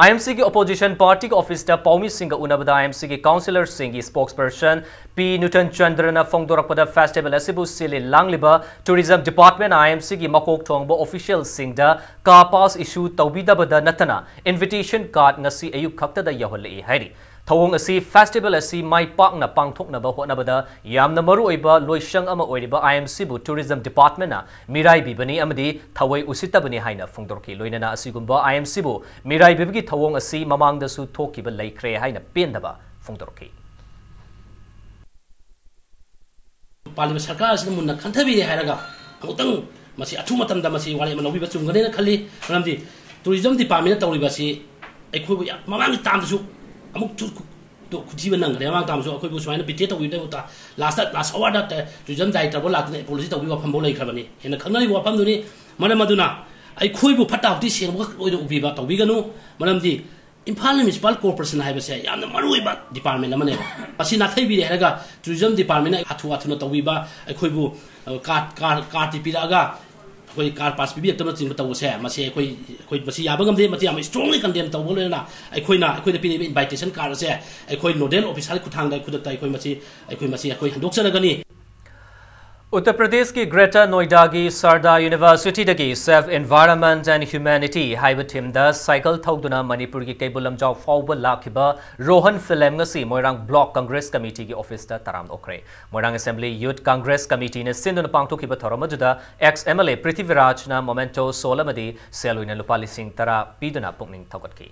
ꯑꯥꯏ ꯑꯦꯝ ꯁꯤꯒꯤ ꯑꯣꯄꯣꯖꯤꯁꯟ ꯄꯥꯔꯇꯤꯒꯤ ꯑꯣꯐꯤꯁꯇ ꯄꯥꯎꯃꯤꯁꯤꯡꯒ ꯎꯅꯕꯗ ꯑꯥꯏ ꯑꯦꯝ ꯁꯤꯒꯤ ꯀꯥꯎꯟꯁꯤꯂꯔꯁꯤꯡꯒꯤ ꯁ꯭ꯄꯣꯛꯁꯄꯔꯁꯟ ꯄꯤ ꯅꯨꯇꯟ ꯆꯟꯗ꯭ꯔꯅ ꯐꯣꯡꯗꯣꯔꯛꯄꯗ, ꯐꯦꯁꯇꯤꯚꯦꯜ ꯑꯁꯤꯕꯨ ꯁꯤꯜꯂꯤ ꯂꯥꯡꯂꯤꯕ ꯇꯨꯔꯤꯖꯝ ꯗꯤꯄꯥꯔꯠꯃꯦꯟꯠ ꯑꯥꯏ ꯑꯦꯝ ꯁꯤꯒꯤ ꯃꯀꯣꯛ ꯊꯣꯡꯕ ꯑꯣꯐꯤꯁꯤꯌꯦꯜꯁꯤꯡꯗ ꯀꯥ ꯄꯥꯁ ꯏꯁꯨ ꯇꯧꯕꯤꯗꯕꯗ ꯅꯠꯇꯅ ꯏꯟꯚꯤꯇꯦꯁꯟ ꯀꯥꯔꯗ ꯉꯁꯤ ꯑꯌꯨꯛ ꯈꯛꯇꯗ ꯌꯧꯍꯜꯂꯛꯏ ꯍꯥꯏꯔꯤ꯫ ꯊꯧꯑꯣꯡ ꯑꯁꯤ ꯐꯦꯁꯇꯤꯚꯦꯜ ꯑꯁꯤ ꯃꯥꯏ ꯄꯥꯛꯅ ꯄꯥꯡꯊꯣꯛꯅꯕ ꯍꯣꯠꯅꯕꯗ ꯌꯥꯝꯅ ꯃꯔꯨꯑꯣꯏꯕ ꯂꯣꯏꯁꯪ ꯑꯃ ꯑꯣꯏꯔꯤꯕ ꯑꯥꯏ ꯑꯦꯝ ꯁꯤꯕꯨ ꯇꯨꯔꯤꯖꯝ ꯗꯤꯄꯥꯔꯠꯃꯦꯟꯠꯅ ꯃꯤꯔꯥꯏꯕꯤꯕꯅꯤ ꯑꯃꯗꯤ ꯊꯑꯣꯏ ꯎꯁꯤꯠꯇꯕꯅꯤ ꯍꯥꯏꯅ ꯐꯣꯡꯗꯣꯔꯛꯈꯤ꯫ ꯂꯣꯏꯅꯅ ꯑꯁꯤꯒꯨꯝꯕ ꯑꯥꯏ ꯑꯦꯝ ꯁꯤꯕꯨ ꯃꯤꯔꯥꯏꯕꯤꯕꯒꯤ ꯊꯧꯑꯣꯡ ꯑꯁꯤ ꯃꯃꯥꯡꯗꯁꯨ ꯊꯣꯛꯈꯤꯕ ꯂꯩꯈ꯭ꯔꯦ ꯍꯥꯏꯅ ꯄꯦꯟꯗꯕ ꯐꯣꯡꯗꯣꯔꯛꯈꯤ꯫ ꯄꯥꯜꯂꯤꯕ ꯁꯔꯀꯥꯔ ꯑꯁꯤꯅ ꯃꯨꯟꯅ ꯈꯟꯊꯕꯤꯔꯦ ꯍꯥꯏꯔꯒ ꯑꯃꯨꯛꯇꯪ ꯃꯁꯤ ꯑꯊꯨꯕ ꯃꯇꯝꯗ ꯃꯁꯤ ꯋꯥꯔꯦꯞ ꯑꯃ ꯂꯧꯕꯤꯕ ꯆꯨꯝꯒꯅꯦꯅ ꯈꯜꯂꯤ꯫ ꯃꯔꯝꯗꯤ ꯇꯨꯔꯤꯖꯝ ꯗꯤꯄꯥꯔꯠꯃꯦꯟꯅ ꯇꯧꯔꯤꯕ ꯑꯁꯤ ꯑꯩꯈꯣꯏꯕꯨ ꯌꯥꯝ, ꯃꯃꯥꯡꯒꯤ ꯇꯥꯝꯗꯁꯨ ꯑꯃꯨꯛꯁꯨ ꯈꯨ-, ꯈꯨꯊꯤꯕ ꯅꯪꯈ꯭ꯔꯦ꯫ ꯃꯃꯥꯡ ꯇꯥꯝꯁꯨ ꯑꯩꯈꯣꯏꯕꯨ ꯁꯨꯃꯥꯏꯅ ꯕꯤꯇ꯭ꯔꯦ ꯇꯧꯕꯤꯕꯒꯤ ꯃꯍꯨꯠꯇ ꯂꯥꯁꯇ, ꯂꯥꯁ ꯑꯋꯥꯔꯗ ꯇ-, ꯇꯨꯔꯤꯖꯝ ꯗꯥꯏꯔꯦꯛꯇꯔꯕꯨ ꯂꯥꯛꯇꯨꯅ ꯑꯦꯄꯣꯂꯣꯖꯤ ꯇꯧꯕꯤꯕ ꯋꯥꯐꯝꯐꯥꯎ ꯂꯩꯈ꯭ꯔꯕꯅꯤ꯫ ꯍꯦꯟꯅ ꯈꯪꯅꯔꯤꯕ ꯋꯥꯐꯝꯗꯨꯅꯤ꯫ ꯃꯔꯝ ꯑꯗꯨꯅ ꯑꯩꯈꯣꯏꯕꯨ ꯐꯠꯇ ꯍꯥꯎꯊꯤ ꯁꯦꯡꯕꯈꯛ ꯑꯣꯏꯅ ꯎꯕꯤꯕ ꯇꯧꯕꯤꯒꯅꯨ꯫ ꯃꯔꯝꯗꯤ ꯏꯝꯐꯥꯜ ꯃ꯭ꯌꯨꯅꯤꯁꯤꯄꯥꯜ ꯀꯣꯔꯄꯣꯔꯦꯁꯟ ꯍꯥꯏꯕꯁꯦ ꯌꯥꯝꯅ ꯃꯔꯨꯑꯣꯏꯕ ꯗꯤꯄꯥꯔꯠꯃꯦꯟ ꯑꯃꯅꯦꯕ꯫ ꯃꯁꯤ ꯅꯥꯊꯩꯕꯤꯔꯦ ꯍꯥꯏꯔꯒ ꯇꯨꯔꯤꯖꯝ ꯗꯤꯄꯥꯔꯠꯃꯦꯟꯅ ꯍꯥꯊꯨ ꯍꯥꯊꯨꯅ ꯇꯧꯕꯤꯕ, ꯑꯩꯈꯣꯏꯕꯨ, ꯑ, ꯀꯥꯔꯗ, ꯀꯥꯔꯗ, ꯀꯥꯔꯗꯇꯤ ꯄꯤꯔꯛꯑꯒ ꯑꯩꯈꯣꯏ ꯀꯥꯔꯗ ꯄꯥꯁ ꯄꯤꯕꯤꯔꯛꯇꯕꯅꯆꯤꯡꯕ ꯇꯧꯕꯁꯦ, ꯃꯁꯤ ꯑꯩꯈꯣꯏ, ꯑꯩꯈꯣꯏ ꯃꯁꯤ ꯌꯥꯕ ꯉꯝꯗꯦ꯫ ꯃꯁꯤ ꯌꯥꯝꯅ ꯏꯁꯇ꯭ꯔꯣꯡꯂꯤ ꯀꯟꯗꯦꯝ ꯇꯧꯕ ꯂꯣꯏꯅꯅ ꯑꯩꯈꯣꯏꯅ, ꯑꯩꯈꯣꯏꯗ ꯄꯤꯔꯤꯕ ꯏꯟꯚꯥꯏꯇꯦꯁꯟ ꯀꯥꯔꯗ ꯑꯁꯦ ꯑꯩꯈꯣꯏ ꯅꯣꯗꯦꯜ ꯑꯣꯐꯤꯁꯥꯔ ꯈꯨꯠꯊꯥꯡꯗ ꯈꯨꯗꯛꯇ ꯑꯩꯈꯣꯏ ꯃꯁꯤ, ꯑꯩꯈꯣꯏ ꯃꯁꯤ ꯑꯩꯈꯣꯏ ꯍꯟꯗꯣꯛꯆꯔꯒꯅꯤ꯫ ꯎꯠꯇꯔ ꯄ꯭ꯔꯗꯦꯁꯀꯤ greater ꯅꯣꯏꯗꯥꯒꯤ ꯁꯥꯔꯗꯥ ꯌꯨꯅꯤꯚꯔꯁꯤꯇꯤꯗꯒꯤ Save Environment and Humanity ꯍꯥꯏꯕ ꯊꯤꯝꯗ ꯁꯥꯏꯀꯜ ꯊꯧꯗꯨꯅ ꯃꯅꯤꯄꯨꯔꯒꯤ ꯀꯩꯕꯨꯜ ꯂꯝꯖꯥꯎ ꯐꯥꯎꯕ ꯂꯥꯛꯈꯤꯕ ꯔꯣꯍꯟ ꯐꯤꯂꯦꯝ ꯉꯁꯤ ꯃꯣꯏꯔꯥꯡ ꯕ꯭ꯂꯣꯛ ꯀꯪꯒ꯭ꯔꯦꯁ ꯀꯃꯤꯇꯤꯒꯤ ꯑꯣꯐꯤꯁꯇ ꯇꯔꯥꯝꯅ ꯑꯣꯛꯈ꯭ꯔꯦ꯫ ꯃꯣꯏꯔꯥꯡ ꯑꯦꯁꯦꯝꯕ꯭ꯂꯤ ꯌꯨꯠ ꯀꯪꯒ꯭ꯔꯦꯁ ꯀꯃꯤꯇꯤꯅ ꯁꯤꯟꯗꯨꯅ ꯄꯥꯡꯊꯣꯛꯈꯤꯕ ꯊꯧꯔꯝ ꯑꯗꯨꯗ ꯑꯦꯛꯁ ꯑꯦꯝ ꯑꯦꯜ ꯑꯦ ꯄ꯭ꯔꯤꯊꯤꯕꯤꯔꯥꯖꯅ ꯃꯣꯃꯦꯟꯇꯣ ꯁꯣꯜ ꯑꯃꯗꯤ ꯁꯦꯜ ꯑꯣꯏꯅ ꯂꯨꯄꯥ ꯂꯤꯁꯤꯡ ꯇꯔꯥ ꯄꯤꯗꯨꯅ ꯄꯨꯛꯅꯤꯡ ꯊꯧꯒꯠꯈꯤ꯫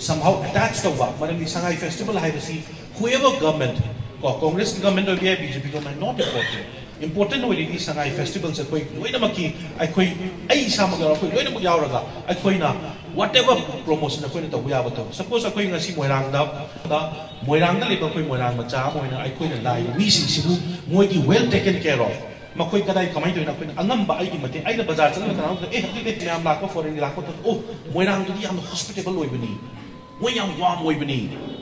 Somehow attach ꯇꯧꯕ, ꯃꯔꯝꯗꯤ ꯁꯉꯥꯏ ꯐꯦꯁꯇꯤꯚꯦꯜ ꯍꯥꯏꯕꯁꯤ whoever government, ꯀꯣ, ꯀꯣꯡꯒ꯭ꯔꯦꯁꯀꯤ ꯒꯚꯔꯟꯃꯦꯟꯠ ꯑꯣꯏꯕ ꯌꯥꯏ, B J P government, not important꯫ Important ꯑꯣꯏꯔꯤꯗꯤ ꯁꯉꯥꯏ ꯐꯦꯁꯇꯤꯚꯦꯜꯁꯦ ꯑꯩꯈꯣꯏ ꯂꯣꯏꯅꯃꯛꯀꯤ, ꯑꯩꯈꯣꯏ, ꯑꯩ ꯏꯁꯥꯃꯛ ꯌꯥꯎꯔ ꯑꯩꯈꯣꯏ ꯂꯣꯏꯅꯃꯛ ꯌꯥꯎꯔꯒ ꯑꯩꯈꯣꯏꯅ whatever promotion ꯑꯩꯈꯣꯏꯅ ꯇꯧꯕ ꯌꯥꯕ ꯇꯧ꯫ Suppose ꯑꯩꯈꯣꯏ ꯉꯁꯤ ꯃꯣꯏꯔꯥꯡꯗ, ꯃꯣꯏꯔꯥꯡꯗ ꯂꯩꯕ ꯑꯩꯈꯣꯏ ꯃꯣꯏꯔꯥꯡ ꯃꯆꯥ ꯑꯃ ꯑꯣꯏꯅ ꯑꯩꯈꯣꯏꯅ ꯂꯥꯛꯏꯕ ꯃꯤꯁꯤꯡꯁꯤꯕꯨ ꯃꯣꯏꯒꯤ well taken care of, ꯃꯈꯣꯏ ꯀꯗꯥꯏ ꯀꯃꯥꯏꯅ ꯇꯧꯔꯤꯅꯣ, ꯑꯩꯈꯣꯏꯅ ꯑꯉꯝꯕ ꯑꯩꯒꯤ ꯃꯇꯦꯡ, ꯑꯩꯅ ꯕꯖꯥꯔ ꯆꯠꯂꯒ ꯀꯅꯥꯅꯣꯝꯗ, "ꯑꯦ, ꯑꯗꯨꯗꯤ ꯃꯌꯥꯝ ꯂꯥꯛꯄ, ꯐꯣꯔꯦꯟꯒꯤ ꯂꯥꯛꯄ ꯃꯇꯝꯗ, ꯑꯣ, ꯃꯣꯏꯔꯥꯡꯗꯨꯗꯤ ꯌꯥꯝꯅ ꯍꯣꯁꯄꯤꯇꯦꯕꯜ ꯑꯣꯏꯕꯅꯤ, ꯃꯣꯏ ꯌꯥꯝ ꯋꯥꯔꯝ ꯑꯣꯏꯕꯅꯤ,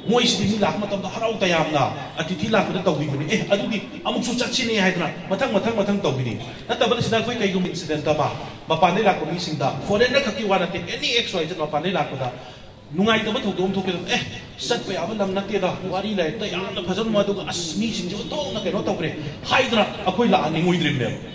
ꯃꯣꯏꯁꯤꯗꯤ ꯃꯤ ꯂꯥꯛꯄ ꯃꯇꯝꯗ ꯍꯔꯥꯎ ꯇꯌꯥꯝꯅ ꯑꯇꯤꯊꯤ ꯂꯥꯛꯄꯗ ꯇꯧꯕꯤꯕꯅꯤ, ꯑꯦ, ꯑꯗꯨꯗꯤ ꯑꯃꯨꯛꯁꯨ ꯆꯠꯁꯤꯅꯦ" ꯍꯥꯏꯗꯅ ꯃꯊꯪ ꯃꯊꯪ ꯃꯊꯪ ꯇꯧꯕꯤꯅꯤ꯫ ꯅꯠꯇꯕꯗ ꯁꯤꯗ ꯑꯩꯈꯣꯏ ꯀꯩꯒꯨꯝꯕ ꯏꯟꯁꯤꯗꯦꯟꯠ ꯑꯃ, ꯃꯄꯥꯟꯗꯩ ꯂꯥꯛꯄ ꯃꯤꯁꯤꯡꯗ, ꯐꯣꯔꯦꯟꯅꯔ ꯈꯛꯀꯤ ꯋꯥ ꯅꯠꯇꯦ, ꯑꯦꯅꯤ ꯑꯦꯛꯁ ꯋꯥꯏ ꯖꯦꯠ ꯃꯄꯥꯟꯗꯩ ꯂꯥꯛꯄꯗ ꯅꯨꯡꯉꯥꯏꯇꯕ ꯊꯧꯗꯣꯛ ꯑꯃ ꯊꯣꯛꯀꯦ ꯇꯧꯕ, "ꯑꯦ, ꯆꯠꯄ ꯌꯥꯕ ꯂꯝ ꯅꯠꯇꯦꯗ, ꯋꯥꯔꯤ ꯂꯥꯏꯔꯤꯛꯇ ꯌꯥꯝꯅ ꯐꯖꯅ, ꯑꯗꯨꯒ ꯑꯁ, ꯃꯤꯁꯤꯡꯁꯦ ꯑꯣꯟꯊꯣꯛꯅ ꯀꯩꯅꯣ ꯇꯧꯈ꯭ꯔꯦ" ꯍꯥꯏꯗꯅ ꯑꯩꯈꯣꯏ ꯂꯥꯛꯍꯟꯅꯤꯡꯉꯣꯏꯗ꯭ꯔꯤꯕꯅꯦꯕ꯫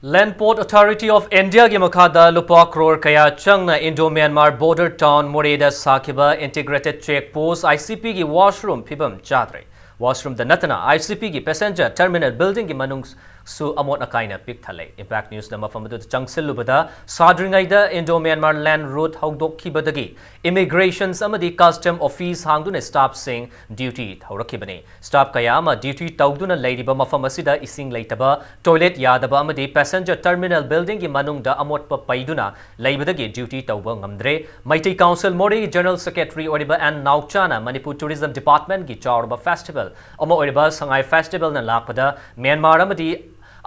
Land Port Authority of India ꯒꯤ ꯃꯈꯥꯗ ꯂꯨꯄꯥ ꯀ꯭ꯔꯣꯔ ꯀꯌꯥ ꯆꯪꯅ Indo Myanmar border town ꯃꯣꯔꯦꯗ ꯁꯥꯈꯤꯕ Integrated Check Post, I C P ꯒꯤ washroom ꯐꯤꯕꯝ ꯆꯥꯗ꯭ꯔꯦ꯫ Washroomꯗ ꯅꯠꯇꯅ I C P ꯒꯤ passenger terminal building ꯒꯤ ꯃꯅꯨꯡꯁꯨ ꯑꯃꯣꯠ ꯑꯀꯥꯏꯅ ꯄꯤꯛ ꯊꯜꯂꯦ꯫ Impact Newsꯅ ꯃꯐꯝ ꯑꯗꯨꯗ ꯆꯪꯁꯤꯜꯂꯨꯕꯗ ꯁꯥꯗ꯭ꯔꯤꯉꯩꯗ Indo Myanmar land route ꯍꯧꯗꯣꯛꯈꯤꯕꯗꯒꯤ Immigrations ꯑꯃꯗꯤ Custom office ꯍꯥꯡꯗꯨꯅ staffꯁꯤꯡ duty ꯍꯧꯔꯛꯈꯤꯕꯅꯤ꯫ Staff ꯀꯌꯥ ꯑꯃ duty ꯇꯧꯗꯨꯅ ꯂꯩꯔꯤꯕ ꯃꯐꯝ ꯑꯁꯤꯗ ꯏꯁꯤꯡ ꯂꯩꯇꯕ, toilet ꯌꯥꯗꯕ ꯑꯃꯗꯤ passenger terminal building ꯒꯤ ꯃꯅꯨꯡꯗ ꯑꯃꯣꯠꯄ ꯄꯩꯗꯨꯅ ꯂꯩꯕꯗꯒꯤ duty ꯇꯧꯕ ꯉꯝꯗ꯭ꯔꯦ꯫ ꯃꯩꯇꯩ Council ꯃꯣꯔꯦꯒꯤ General Secretary ꯑꯣꯏꯔꯤꯕ ꯑꯦꯟ ꯅꯥꯎꯆꯥꯅ ꯃꯅꯤꯄꯨꯔ Tourism Department ꯀꯤ ꯆꯥꯎꯔꯕ festival ꯑꯃ ꯑꯣꯏꯔꯤꯕ ꯁꯉꯥꯏ festival ꯅ ꯂꯥꯛꯄꯗ ꯃ꯭ꯌꯥꯟꯃꯥꯔ ꯑꯃꯗꯤ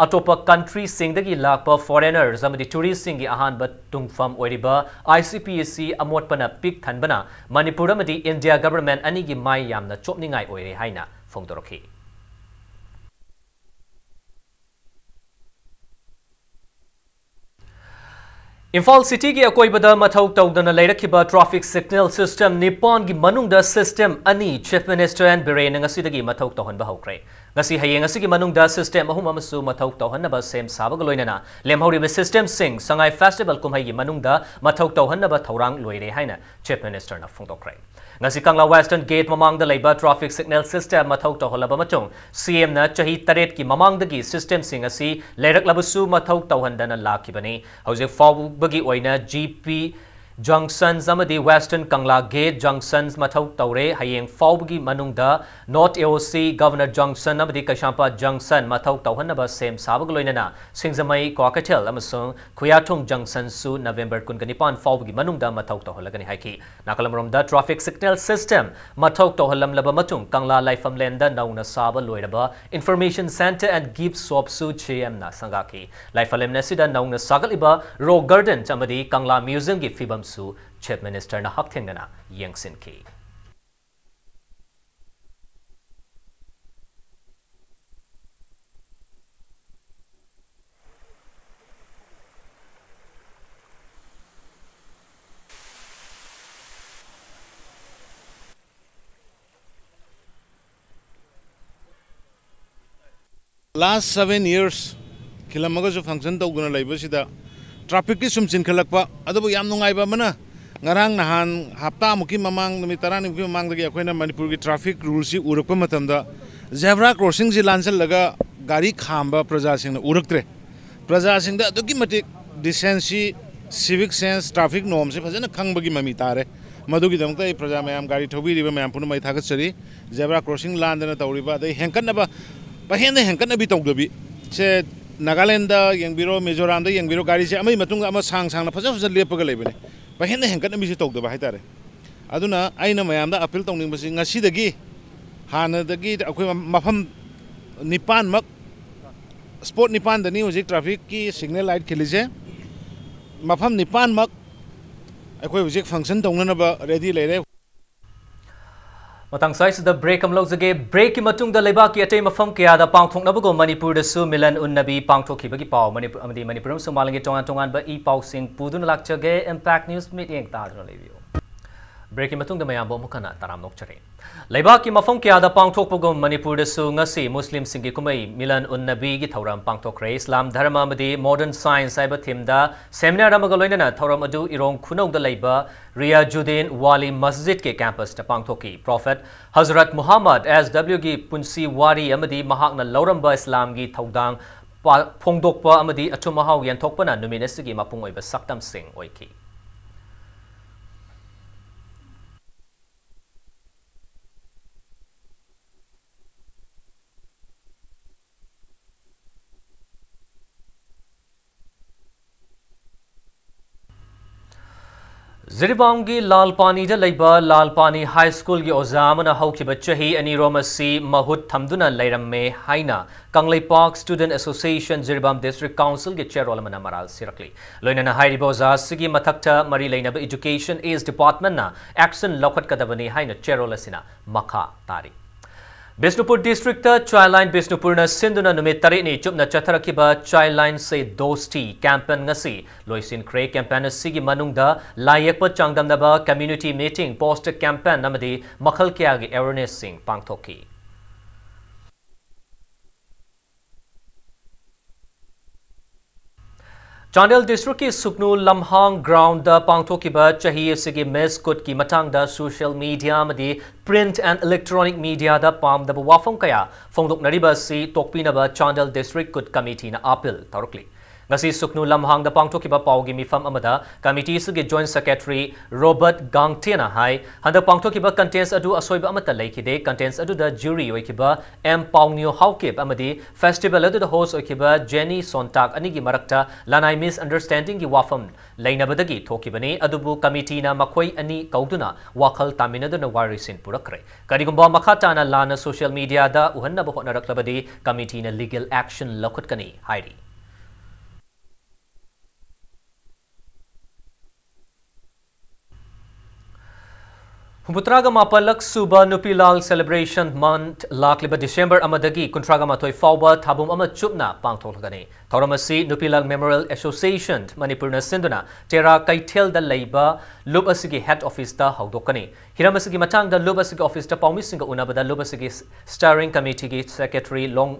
ꯑꯇꯣꯞꯄ country ꯁꯤꯡꯗꯒꯤ ꯂꯥꯛꯄ foreigners ꯑꯃꯗꯤ tourist ꯁꯤꯡꯒꯤ ꯑꯍꯥꯟꯕ ꯇꯨꯡꯐꯝ ꯑꯣꯏꯔꯤꯕ I C P ꯑꯁꯤ ꯑꯃꯣꯠꯄꯅ ꯄꯤꯛ ꯊꯟꯕꯅ ꯃꯅꯤꯄꯨꯔ ꯑꯃꯗꯤ India government ꯑꯅꯤꯒꯤ ꯃꯥꯏ ꯌꯥꯝꯅ ꯆꯣꯞꯅꯤꯡꯉꯥꯏ ꯑꯣꯏꯔꯦ ꯍꯥꯏꯅ ꯐꯣꯡꯗꯣꯔꯛꯈꯤ꯫ ꯏꯝꯐꯥꯜ ꯁꯤꯇꯤꯒꯤ ꯑꯀꯣꯏꯕꯗ ꯃꯊꯧ ꯇꯧꯗꯅ ꯂꯩꯔꯛꯈꯤꯕ traffic signal system ꯅꯤꯄꯥꯟꯒꯤ ꯃꯅꯨꯡꯗ system ꯑꯅꯤ Chief Minister N ꯕꯤꯔꯦꯟꯅ ꯉꯁꯤꯗꯒꯤ ꯃꯊꯧ ꯇꯧꯍꯟꯕ ꯍꯧꯈ꯭ꯔꯦ꯫ ꯉꯁꯤ ꯍꯌꯦꯡ ꯑꯁꯤꯒꯤ ꯃꯅꯨꯡꯗ system ꯑꯍꯨꯝ ꯑꯃꯁꯨ ꯃꯊꯧ ꯇꯧꯍꯟꯅꯕ ꯁꯦꯝ ꯁꯥꯕꯒ ꯂꯣꯏꯅꯅ ꯂꯦꯝꯍꯧꯔꯤꯕ systemꯁꯤꯡ ꯁꯉꯥꯏ Festival ꯀꯨꯝꯍꯩꯒꯤ ꯃꯅꯨꯡꯗ ꯃꯊꯧ ꯇꯧꯍꯟꯅꯕ ꯊꯧꯔꯥꯡ ꯂꯣꯏꯔꯦ ꯍꯥꯏꯅ Chief Ministerꯅ ꯐꯣꯡꯗꯣꯛꯈ꯭ꯔꯦ꯫ ꯉꯁꯤ ꯀꯪꯂꯥ Western Gate ꯃꯃꯥꯡꯗ ꯂꯩꯕ traffic signal system ꯃꯊꯧ ꯇꯧꯍꯜꯂꯕ ꯃꯇꯨꯡ, CMꯅ ꯆꯍꯤ ꯇꯔꯦꯠꯀꯤ ꯃꯃꯥꯡꯗꯒꯤ systemꯁꯤꯡ ꯑꯁꯤ ꯂꯩꯔꯛꯂꯕꯁꯨ ꯃꯊꯧ ꯇꯧꯍꯟꯗꯅ ꯂꯥꯛꯈꯤꯕꯅꯤ꯫ ꯍꯧꯖꯤꯛ ꯐꯥꯎꯕꯒꯤ ꯑꯣꯏꯅ GP Junctions ꯑꯃꯗꯤ Western Kangla Gate Junctions ꯃꯊꯧ ꯇꯧꯔꯦ꯫ ꯍꯌꯦꯡ ꯐꯥꯎꯕꯒꯤ ꯃꯅꯨꯡꯗ North AOC, Governor Junction ꯑꯃꯗꯤ ꯀꯩꯁꯥꯝꯄꯥꯠ Junction ꯃꯊꯧ ꯇꯧꯍꯟꯅꯕ ꯁꯦꯝ ꯁꯥꯕꯒ ꯂꯣꯏꯅꯅ ꯁꯤꯡꯖꯃꯩ, ꯀ꯭ꯋꯥꯀꯩꯊꯦꯜ ꯑꯃꯁꯨꯡ ꯈꯨꯌꯥꯊꯣꯡ Junctionsꯁꯨ November ꯀꯨꯟꯒ ꯅꯤꯄꯥꯟ ꯐꯥꯎꯕꯒꯤ ꯃꯅꯨꯡꯗ ꯃꯊꯧ ꯇꯧꯍꯜꯂꯒꯅꯤ ꯍꯥꯏꯈꯤ꯫ ꯅꯥꯀꯜ ꯑꯃꯔꯣꯝꯗ traffic signal system ꯃꯊꯧ ꯇꯧꯍꯜꯂꯝꯂꯕ ꯃꯇꯨꯡ ꯀꯪꯂꯥ ꯂꯥꯏꯐꯝꯂꯦꯟꯗ ꯅꯧꯅ ꯁꯥꯕ ꯂꯣꯏꯔꯕ Information Centre and Gift Shopꯁꯨ CMꯅ ꯁꯪꯒꯥꯈꯤ꯫ ꯂꯥꯏꯐꯝꯂꯦꯟ ꯑꯁꯤꯗ ꯅꯧꯅ ꯁꯥꯒꯠꯂꯤꯕ Rock Garden ꯑꯃꯗꯤ ꯀꯪꯂꯥ Museumꯒꯤ ꯐꯤꯕꯝꯁꯨ Chief Ministerꯅ ꯍꯛꯊꯦꯡꯅꯅ ꯌꯦꯡꯁꯤꯟꯈꯤ꯫ Last seven years ꯈꯤꯜꯂꯝꯃꯒꯁꯨ function ꯇꯧꯗꯨꯅ ꯂꯩꯕꯁꯤꯗ trafficꯀꯤ ꯁꯨꯝ ꯆꯤꯟꯈꯠꯂꯛꯄ, ꯑꯗꯨꯕꯨ ꯌꯥꯝ ꯅꯨꯡꯉꯥꯏꯕ ꯑꯃꯅ, ꯉꯔꯥꯡ ꯅꯍꯥꯟ ꯍꯞꯇꯥꯃꯨꯛꯀꯤ ꯃꯃꯥꯡ, ꯅꯨꯃꯤꯠ ꯇꯔꯥꯅꯤꯃꯨꯛꯀꯤ ꯃꯃꯥꯡꯗꯒꯤ ꯑꯩꯈꯣꯏꯅ ꯃꯅꯤꯄꯨꯔꯒꯤ traffic ruleꯁꯤ ꯎꯔꯛꯄ ꯃꯇꯝꯗ, zebra crossingꯁꯤ ꯂꯥꯟꯁꯤꯜꯂꯒ ꯒꯥꯔꯤ ꯈꯥꯝꯕ ꯄ꯭ꯔꯖꯥꯁꯤꯡꯅ ꯎꯔꯛꯇ꯭ꯔꯦ꯫ ꯄ꯭ꯔꯖꯥꯁꯤꯡꯗ ꯑꯗꯨꯛꯀꯤ ꯃꯇꯤꯛ decency, civic sense, traffic normꯁꯦ ꯐꯖꯅ ꯈꯪꯕꯒꯤ ꯃꯃꯤ ꯇꯥꯔꯦ꯫ ꯃꯗꯨꯒꯤꯗꯃꯛꯇ ꯑꯩ ꯄ꯭ꯔꯖꯥ ꯃꯌꯥꯝ, ꯒꯥꯔꯤ ꯊꯧꯕꯤꯔꯤꯕ ꯃꯌꯥꯝ ꯄꯨꯝꯅꯃꯛ ꯑꯩ ꯊꯥꯒꯠꯆꯔꯤ꯫ Zebra crossing ꯂꯥꯟꯗꯅ ꯇꯧꯔꯤꯕ, ꯑꯗꯩ ꯍꯦꯟꯀꯠꯅꯕ, ꯄꯪꯍꯦꯟꯗ ꯍꯦꯟꯀꯠꯅꯕꯤ ꯇꯧꯗꯕꯤ꯫ ꯁꯦ ꯅꯥꯒꯥꯂꯦꯟꯗ ꯌꯦꯡꯕꯤꯔꯣ, ꯃꯤꯖꯣꯔꯥꯝꯗ ꯌꯦꯡꯕꯤꯔꯣ, ꯒꯥꯔꯤꯁꯦ ꯑꯃꯒꯤ ꯃꯇꯨꯡꯗ ꯑꯃ ꯁꯥꯡ ꯁꯥꯡꯅ ꯐꯖ ꯐꯖ ꯂꯦꯞꯄꯒ ꯂꯩꯕꯅꯦ꯫ ꯄꯪꯍꯦꯟꯗ ꯍꯦꯟꯀꯠꯅꯕꯤꯁꯦ ꯇꯧꯗꯕ ꯍꯥꯏꯇꯥꯔꯦ꯫ ꯑꯗꯨꯅ ꯑꯩꯅ ꯃꯌꯥꯝꯗ appeal ꯇꯧꯅꯤꯡꯕꯁꯤ, ꯉꯁꯤꯗꯒꯤ ꯍꯥꯟꯅꯗꯒꯤ ꯑꯩꯈꯣꯏ ꯃꯐꯝ ꯅꯤꯄꯥꯟꯃꯛ, spot ꯅꯤꯄꯥꯟꯗꯅꯤ ꯍꯧꯖꯤꯛ trafficꯀꯤ signal light ꯈꯤꯜꯂꯤꯁꯦ꯫ ꯃꯐꯝ ꯅꯤꯄꯥꯟꯃꯛ ꯑꯩꯈꯣꯏ ꯍꯧꯖꯤꯛ function ꯇꯧꯅꯅꯕ ready ꯂꯩꯔꯦ꯫ ꯃꯇꯥꯡ ꯁ꯭ꯋꯥꯏꯁꯤꯗ break ꯑꯃ ꯂꯧꯖꯒꯦ꯫ Breakꯀꯤ ꯃꯇꯨꯡꯗ ꯂꯩꯕꯥꯛꯀꯤ ꯑꯇꯩ ꯃꯐꯝ ꯀꯌꯥꯗ ꯄꯥꯡꯊꯣꯛꯅꯕꯒꯨꯝ ꯃꯅꯤꯄꯨꯔꯗꯁꯨ ꯃꯤꯂꯟ ꯎꯟꯅꯕꯤ ꯄꯥꯡꯊꯣꯛꯈꯤꯕꯒꯤ ꯄꯥꯎ, ꯃꯅꯤꯄꯨꯔ ꯑꯃꯗꯤ ꯃꯅꯤꯄꯨꯔ ꯑꯃꯁꯨꯡ ꯃꯥꯂꯦꯝꯒꯤ ꯇꯣꯉꯥꯟ ꯇꯣꯉꯥꯟꯕ ꯏ ꯄꯥꯎꯁꯤꯡ ꯄꯨꯗꯨꯅ ꯂꯥꯛꯆꯒꯦ꯫ Impact News ꯃꯤꯠꯌꯦꯡ ꯇꯥꯗꯨꯅ ꯂꯩꯕꯤꯌꯨ꯫ Breakꯀꯤ ꯃꯇꯨꯡꯗ ꯃꯌꯥꯝꯕꯨ ꯑꯃꯨꯛ ꯍꯟꯅ ꯇꯔꯥꯝꯅ ꯑꯣꯛꯆꯔꯤ꯫ ꯂꯩꯕꯥꯛꯀꯤ ꯃꯐꯝ ꯀꯌꯥꯗ ꯄꯥꯡꯊꯣꯛꯄꯒꯨꯝ ꯃꯅꯤꯄꯨꯔꯗꯁꯨ ꯉꯁꯤ ꯃꯨꯁꯂꯤꯝꯁꯤꯡꯒꯤ ꯀꯨꯝꯍꯩ ꯃꯤꯂꯟ ꯎꯟ ꯅꯕꯤꯒꯤ ꯊꯧꯔꯝ ꯄꯥꯡꯊꯣꯛꯈ꯭ꯔꯦ꯫ ꯏꯁꯂꯥꯝ ꯙꯔꯃ ꯑꯃꯗꯤ modern science ꯍꯥꯏꯕ themeꯗ seminar ꯑꯃꯒ ꯂꯣꯏꯅꯅ ꯊꯧꯔꯝ ꯑꯗꯨ ꯏꯔꯣꯡ ꯈꯨꯅꯧꯗ ꯂꯩꯕ ꯔꯤꯌꯥꯖꯨꯗꯤꯟ ꯋꯥꯂꯤ ꯃꯁꯖꯤꯗꯀꯤ campusꯇ ꯄꯥꯡꯊꯣꯛꯈꯤ꯫ Prophet ꯍꯖꯔꯠ ꯃꯨꯍꯝꯃꯗ S Wꯒꯤ ꯄꯨꯟꯁꯤ ꯋꯥꯔꯤ ꯑꯃꯗꯤ ꯃꯍꯥꯛꯅ ꯂꯧꯔꯝꯕ ꯏꯁꯂꯥꯝꯒꯤ ꯊꯧꯗꯥꯡ ꯄꯥ-, ꯐꯣꯡꯗꯣꯛꯄ ꯑꯃꯗꯤ ꯑꯊꯨꯝ ꯑꯍꯥꯎ ꯌꯦꯟꯊꯣꯛꯄꯅ ꯅꯨꯃꯤꯠ ꯑꯁꯤꯒꯤ ꯃꯄꯨꯡ ꯑꯣꯏꯕ ꯁꯛꯇꯝꯁꯤꯡ ꯑꯣꯏꯈꯤ꯫ ꯖꯤꯔꯤꯕꯥꯝꯒꯤ ꯂꯥꯜꯄꯥꯅꯤꯗ ꯂꯩꯕ ꯂꯥꯜꯄꯥꯅꯤ High Schoolꯒꯤ ꯑꯣꯖꯥ ꯑꯃꯅ ꯍꯧꯈꯤꯕ ꯆꯍꯤ ꯑꯅꯤꯔꯣꯝ ꯑꯁꯤ ꯃꯍꯨꯠ ꯊꯝꯗꯨꯅ ꯂꯩꯔꯝꯃꯦ ꯍꯥꯏꯅ Kangleipak Student Association Jiribam District Councilꯒꯤ ꯆꯦꯔꯣꯜ ꯑꯃꯅ ꯃꯔꯥꯜ ꯁꯤꯔꯛꯂꯤ꯫ ꯂꯣꯏꯅꯅ ꯍꯥꯏꯔꯤꯕ ꯑꯣꯖꯥ ꯑꯁꯤꯒꯤ ꯃꯊꯛꯇ ꯃꯔꯤ ꯂꯩꯅꯕ Education East Departmentꯅ action ꯂꯧꯈꯠꯀꯗꯕꯅꯤ ꯍꯥꯏꯅ ꯆꯦꯔꯣꯜ ꯑꯁꯤꯅ ꯃꯈꯥ ꯇꯥꯔꯤ꯫ ꯕꯤꯁꯅꯨꯄꯨꯔ districtꯇ Childline ꯕꯤꯁꯅꯨꯄꯨꯔꯅ ꯁꯤꯟꯗꯨꯅ ꯅꯨꯃꯤꯠ ꯇꯔꯦꯠꯅꯤ ꯆꯨꯞꯅ ꯆꯠꯊꯔꯛꯈꯤꯕ Childline Se Dosti campaign ꯉꯁꯤ ꯂꯣꯏꯁꯤꯟꯈ꯭ꯔꯦ꯫ Campaign ꯑꯁꯤꯒꯤ ꯃꯅꯨꯡꯗ ꯂꯥꯏ ꯌꯦꯛꯄ ꯆꯥꯡꯗꯝꯅꯕ, community meeting, poster campaign ꯑꯃꯗꯤ ꯃꯈꯜ ꯀꯌꯥꯒꯤ awarenessꯁꯤꯡ ꯄꯥꯡꯊꯣꯛꯈꯤ꯫ ꯆꯥꯟꯗꯦꯜ districtꯀꯤ ꯁꯨꯛꯅꯨ ꯂꯝꯍꯥꯡ groundꯗ ꯄꯥꯡꯊꯣꯛꯈꯤꯕ ꯆꯍꯤ ꯑꯁꯤꯒꯤ Miss Kutꯀꯤ ꯃꯇꯥꯡꯗ social media ꯑꯃꯗꯤ print and electronic mediaꯗ ꯄꯥꯝꯗꯕ ꯋꯥꯐꯝ ꯀꯌꯥ ꯐꯣꯡꯗꯣꯛꯅꯔꯤꯕ ꯑꯁꯤ ꯇꯣꯛꯄꯤꯅꯕ ꯆꯥꯟꯗꯦꯜ District Kut Committeeꯅ appeal ꯇꯧꯔꯛꯂꯤ꯫ ꯉꯁꯤ ꯁꯨꯛꯅꯨ ꯂꯝꯍꯥꯡꯗ ꯄꯥꯡꯊꯣꯛꯈꯤꯕ ꯄꯥꯎꯒꯤ ꯃꯤꯐꯝ ꯑꯃꯗ committee ꯑꯁꯤꯒꯤ Joint Secretary Robert Gangteꯅ ꯍꯥꯏ, ꯍꯟꯗꯛ ꯄꯥꯡꯊꯣꯛꯈꯤꯕ contest ꯑꯗꯨ ꯑꯁꯣꯏꯕ ꯑꯃꯠꯇ ꯂꯩꯈꯤꯗꯦ꯫ Contest ꯑꯗꯨꯗ jury ꯑꯣꯏꯈꯤꯕ M ꯄꯥꯎꯅ꯭ꯌꯨ ꯍꯥꯎꯀꯤꯞ ꯑꯃꯗꯤ festival ꯑꯗꯨꯗ host ꯑꯣꯏꯈꯤꯕ Jenny Sontag ꯑꯅꯤꯒꯤ ꯃꯔꯛꯇ ꯂꯅꯥꯏ misunderstandingꯒꯤ ꯋꯥꯐꯝ ꯂꯩꯅꯕꯗꯒꯤ ꯊꯣꯛꯈꯤꯕꯅꯤ꯫ ꯑꯗꯨꯕꯨ committeeꯅ ꯃꯈꯣꯏ ꯑꯅꯤ ꯀꯧꯗꯨꯅ ꯋꯥꯈꯜ ꯇꯥꯃꯤꯟꯅꯗꯨꯅ ꯋꯥꯔꯣꯏꯁꯤꯟ ꯄꯨꯔꯛꯈ꯭ꯔꯦ꯫ ꯀꯔꯤꯒꯨꯝꯕ ꯃꯈꯥ ꯇꯥꯅ ꯂꯥꯟꯅ social mediaꯗ ꯎꯍꯟꯅꯕ ꯍꯣꯠꯅꯔꯛꯂꯕꯗꯤ committeeꯅ legal action ꯂꯧꯈꯠꯀꯅꯤ ꯍꯥꯏꯔꯤ꯫ ꯍꯨꯝꯐꯨꯇꯔꯥꯒ ꯃꯥꯄꯜꯂꯛ ꯁꯨꯕ ꯅꯨꯄꯤ ꯂꯥꯜ Celebration Month ꯂꯥꯛꯂꯤꯕ ꯗꯤꯁꯦꯝꯕꯔ ꯑꯃꯗꯒꯤ ꯀꯨꯟꯊ꯭ꯔꯥꯒ ꯃꯥꯊꯣꯏ ꯐꯥꯎꯕ ꯊꯥꯕꯨꯝ ꯑꯃ ꯆꯨꯞꯅ ꯄꯥꯡꯊꯣꯛꯂꯒꯅꯤ꯫ ꯊꯧꯔꯝ ꯑꯁꯤ ꯅꯨꯄꯤ ꯂꯥꯜ Memorial Association ꯃꯅꯤꯄꯨꯔꯅ ꯁꯤꯟꯗꯨꯅ ꯇꯦꯔꯥ ꯀꯩꯊꯦꯜꯗ ꯂꯩꯕ ꯂꯨꯞ ꯑꯁꯤꯒꯤ head officeꯇ ꯍꯧꯗꯣꯛꯀꯅꯤ꯫ ꯍꯤꯔꯝ ꯑꯁꯤꯒꯤ ꯃꯇꯥꯡꯗ ꯂꯨꯞ ꯑꯁꯤꯒꯤ officeꯇ ꯄꯥꯎꯃꯤꯁꯤꯡꯒ ꯎꯅꯕꯗ ꯂꯨꯞ ꯑꯁꯤꯒꯤ steering committeeꯒꯤ secretary ꯂꯣꯡ-,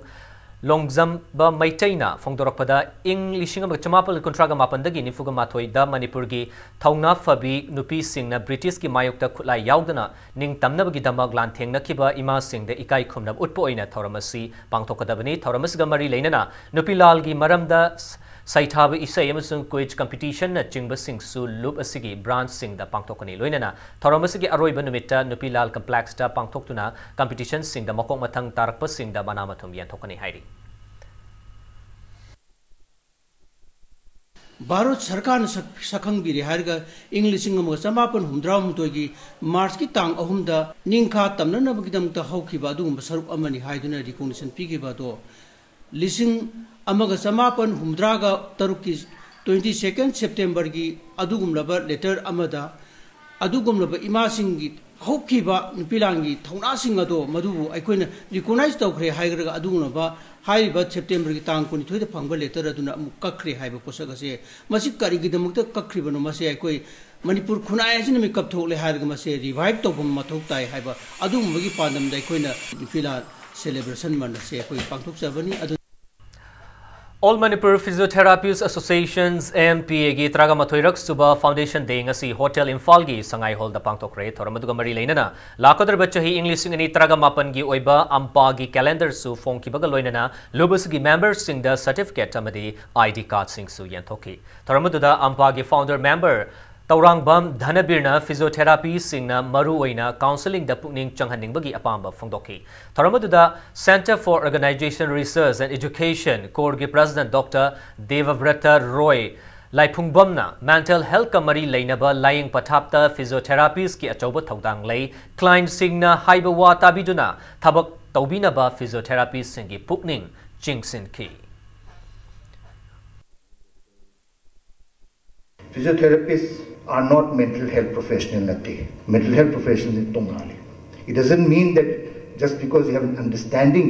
ꯂꯣꯡꯖꯝꯕ ꯃꯩꯇꯩꯅ ꯐꯣꯡꯗꯣꯔꯛꯄꯗ, ꯏꯪ ꯂꯤꯁꯤꯡ ꯑꯃꯒ ꯆꯃꯥꯄꯜ ꯀꯨꯟꯊ꯭ꯔꯥꯒ ꯃꯥꯄꯟꯗꯒꯤ ꯅꯤꯐꯨꯒ ꯃꯥꯊꯣꯏꯗ ꯃꯅꯤꯄꯨꯔꯒꯤ ꯊꯧꯅꯥ ꯐꯕꯤ ꯅꯨꯄꯤꯁꯤꯡꯅ ꯕ꯭ꯔꯤꯇꯤꯁꯀꯤ ꯃꯥꯌꯣꯛꯇ ꯈꯨꯠꯂꯥꯏ ꯌꯥꯎꯗꯅ ꯅꯤꯡꯇꯝꯅꯕꯒꯤꯗꯃꯛ ꯂꯥꯟꯊꯦꯡꯅꯈꯤꯕ ꯏꯃꯥꯁꯤꯡꯗ ꯏꯀꯥꯏ ꯈꯨꯝꯅꯕ ꯎꯠꯄ ꯑꯣꯏꯅ ꯊꯧꯔꯝ ꯑꯁꯤ ꯄꯥꯡꯊꯣꯛꯀꯗꯕꯅꯤ꯫ ꯊꯧꯔꯝ ꯑꯁꯤꯒ ꯃꯔꯤ ꯂꯩꯅꯅ ꯅꯨꯄꯤ ꯂꯥꯜꯒꯤ ꯃꯔꯝꯗ ꯁꯩꯊꯥꯕ ꯏꯁꯩ ꯑꯃꯁꯨꯡ quiz competitionꯅꯆꯤꯡꯕꯁꯤꯡꯁꯨ ꯂꯨꯞ ꯑꯁꯤꯒꯤ branchꯁꯤꯡꯗ ꯄꯥꯡꯊꯣꯛꯀꯅꯤ꯫ ꯂꯣꯏꯅꯅ ꯊꯧꯔꯝ ꯑꯁꯤꯒꯤ ꯑꯔꯣꯏꯕ ꯅꯨꯃꯤꯠꯇ ꯅꯨꯄꯤ ꯂꯥꯜ complexꯇ ꯄꯥꯡꯊꯣꯛꯇꯨꯅ competitionꯁꯤꯡꯗ ꯃꯀꯣꯛ ꯃꯊꯪ ꯇꯥꯔꯛꯄꯁꯤꯡꯗ ꯃꯅꯥ ꯃꯊꯨꯝ ꯌꯦꯟꯊꯣꯛꯀꯅꯤ ꯍꯥꯏꯔꯤ꯫ ꯚꯥꯔꯠ ꯁꯔꯀꯥꯔꯅ ꯁꯛ-, ꯁꯛꯈꯪꯕꯤꯔꯦ ꯍꯥꯏꯔꯒ ꯏꯪ ꯂꯤꯁꯤꯡ ꯑꯃꯒ ꯆꯃꯥꯄꯟ ꯍꯨꯝꯗ꯭ꯔꯥ ꯍꯨꯝꯗꯣꯏꯒꯤ ꯃꯥꯔꯆꯀꯤ ꯇꯥꯡ ꯑꯍꯨꯝꯗ ꯅꯤꯡꯈꯥ ꯇꯝꯅꯅꯕꯒꯤꯗꯃꯛꯇ ꯍꯧꯈꯤꯕ ꯑꯗꯨꯒꯨꯝꯕ ꯁꯔꯨꯛ ꯑꯃꯅꯤ ꯍꯥꯏꯗꯨꯅ recognition ꯄꯤꯈꯤꯕ ꯑꯗꯣ, ꯂꯤꯁꯤꯡ ꯑꯃꯒ ꯆꯃꯥꯄꯟ ꯍꯨꯝꯗ꯭ꯔꯥꯒ ꯇꯔꯨꯛꯀꯤ twenty second Septemberꯒꯤ ꯑꯗꯨꯒꯨꯝꯂꯕ letter ꯑꯃꯗ ꯑꯗꯨꯒꯨꯝꯂꯕ ꯏꯃꯥꯁꯤꯡꯒꯤ ꯍꯧꯈꯤꯕ ꯅꯨꯄꯤ ꯂꯥꯟꯒꯤ ꯊꯧꯅꯥꯁꯤꯡ ꯑꯗꯣ ꯃꯗꯨꯕꯨ ꯑꯩꯈꯣꯏꯅ recognize ꯇꯧꯈ꯭ꯔꯦ ꯍꯥꯏꯈ꯭ꯔꯒ ꯑꯗꯨꯒꯨꯝꯂꯕ ꯍꯥꯏꯔꯤꯕ Septemberꯒꯤ ꯇꯥꯡ ꯀꯨꯟꯅꯤꯊꯣꯏꯗ ꯐꯪꯕ letter ꯑꯗꯨꯅ ꯑꯃꯨꯛ ꯀꯛꯈ꯭ꯔꯦ ꯍꯥꯏꯕ ꯄꯣꯠꯁꯛ ꯑꯁꯦ, ꯃꯁꯤ ꯀꯔꯤꯒꯤꯗꯃꯛꯇ ꯀꯛꯈ꯭ꯔꯤꯕꯅꯣ? ꯃꯁꯦ ꯑꯩꯈꯣꯏ ꯃꯅꯤꯄꯨꯔ ꯈꯨꯟꯅꯥꯏ ꯑꯁꯤꯅ ꯃꯤꯀꯞ ꯊꯣꯛꯂꯦ ꯍꯥꯏꯔꯒ ꯃꯁꯦ revive ꯇꯧꯕ ꯃꯊꯧ ꯇꯥꯏ ꯍꯥꯏꯕ ꯑꯗꯨꯒꯨꯝꯕꯒꯤ ꯄꯥꯟꯗꯝꯗ ꯑꯩꯈꯣꯏꯅ ꯅꯨꯄꯤ ꯂꯥꯟ celebration month ꯑꯁꯦ ꯑꯩꯈꯣꯏ ꯄꯥꯡꯊꯣꯛꯆꯕꯅꯤ꯫ ꯑꯗꯨ All Manipur Physiotherapists Associations, AMPAꯒꯤ ꯇꯔꯥꯒ ꯃꯥꯊꯣꯏꯔꯛ ꯁꯨꯕ Foundation Day ꯉꯁꯤ Hotel ꯏꯝꯐꯥꯜꯒꯤ ꯁꯉꯥꯏ ꯍꯣꯜꯗ ꯄꯥꯡꯊꯣꯛꯈ꯭ꯔꯦ꯫ ꯊꯧꯔꯝ ꯑꯗꯨꯒ ꯃꯔꯤ ꯂꯩꯅꯅ ꯂꯥꯛꯀꯗꯧꯔꯤꯕ ꯆꯍꯤ ꯏꯪ ꯂꯤꯁꯤꯡ ꯑꯅꯤ ꯇꯔꯥꯒ ꯃꯥꯄꯟꯒꯤ ꯑꯣꯏꯕ ꯑꯝꯄꯥꯒꯤ calendarꯁꯨ ꯐꯣꯡꯈꯤꯕꯒ ꯂꯣꯏꯅꯅ ꯂꯨꯞ ꯑꯁꯤꯒꯤ memberꯁꯤꯡꯗ certificate ꯑꯃꯗꯤ ID cardꯁꯤꯡꯁꯨ ꯌꯦꯟꯊꯣꯛꯈꯤ꯫ ꯊꯧꯔꯝ ꯑꯗꯨꯗ ꯑꯝꯄꯥꯒꯤ founder member ꯇꯧꯔꯥꯡꯕꯝ ꯙꯅꯕꯤꯔꯅ physiotherapiesꯁꯤꯡꯅ ꯃꯔꯨꯑꯣꯏꯅ counselling ꯗ ꯄꯨꯛꯅꯤꯡ ꯆꯪꯍꯟꯅꯤꯡꯕꯒꯤ ꯑꯄꯥꯝꯕ ꯐꯣꯡꯗꯣꯛꯈꯤ꯫ ꯊꯧꯔꯝ ꯑꯗꯨꯗ Centre for Organisation Research and Education, COREꯒꯤ president Doctor ꯗꯦꯕꯕ꯭ꯔꯇ Roy ꯂꯥꯏꯐꯨꯡꯕꯝꯅ mental healthꯀ ꯃꯔꯤ ꯂꯩꯅꯕ ꯂꯥꯏꯌꯦꯡ ꯄꯊꯥꯞꯇ physiotherapiesꯀꯤ ꯑꯆꯧꯕ ꯊꯧꯗꯥꯡ ꯂꯩ, clientꯁꯤꯡꯅ ꯍꯥꯏꯕ ꯋꯥ ꯇꯥꯕꯤꯗꯨꯅ ꯊꯕꯛ ꯇꯧꯕꯤꯅꯕ physiotherapiesꯁꯤꯡꯒꯤ ꯄꯨꯛꯅꯤꯡ ꯆꯤꯡꯁꯤꯟꯈꯤ꯫ Physiotherapists are not mental health professional ꯅꯠꯇꯦ꯫ Mental health professional ꯅꯤ ꯇꯣꯉꯥꯜꯂꯤ꯫ It doesn't mean that just because you have an understanding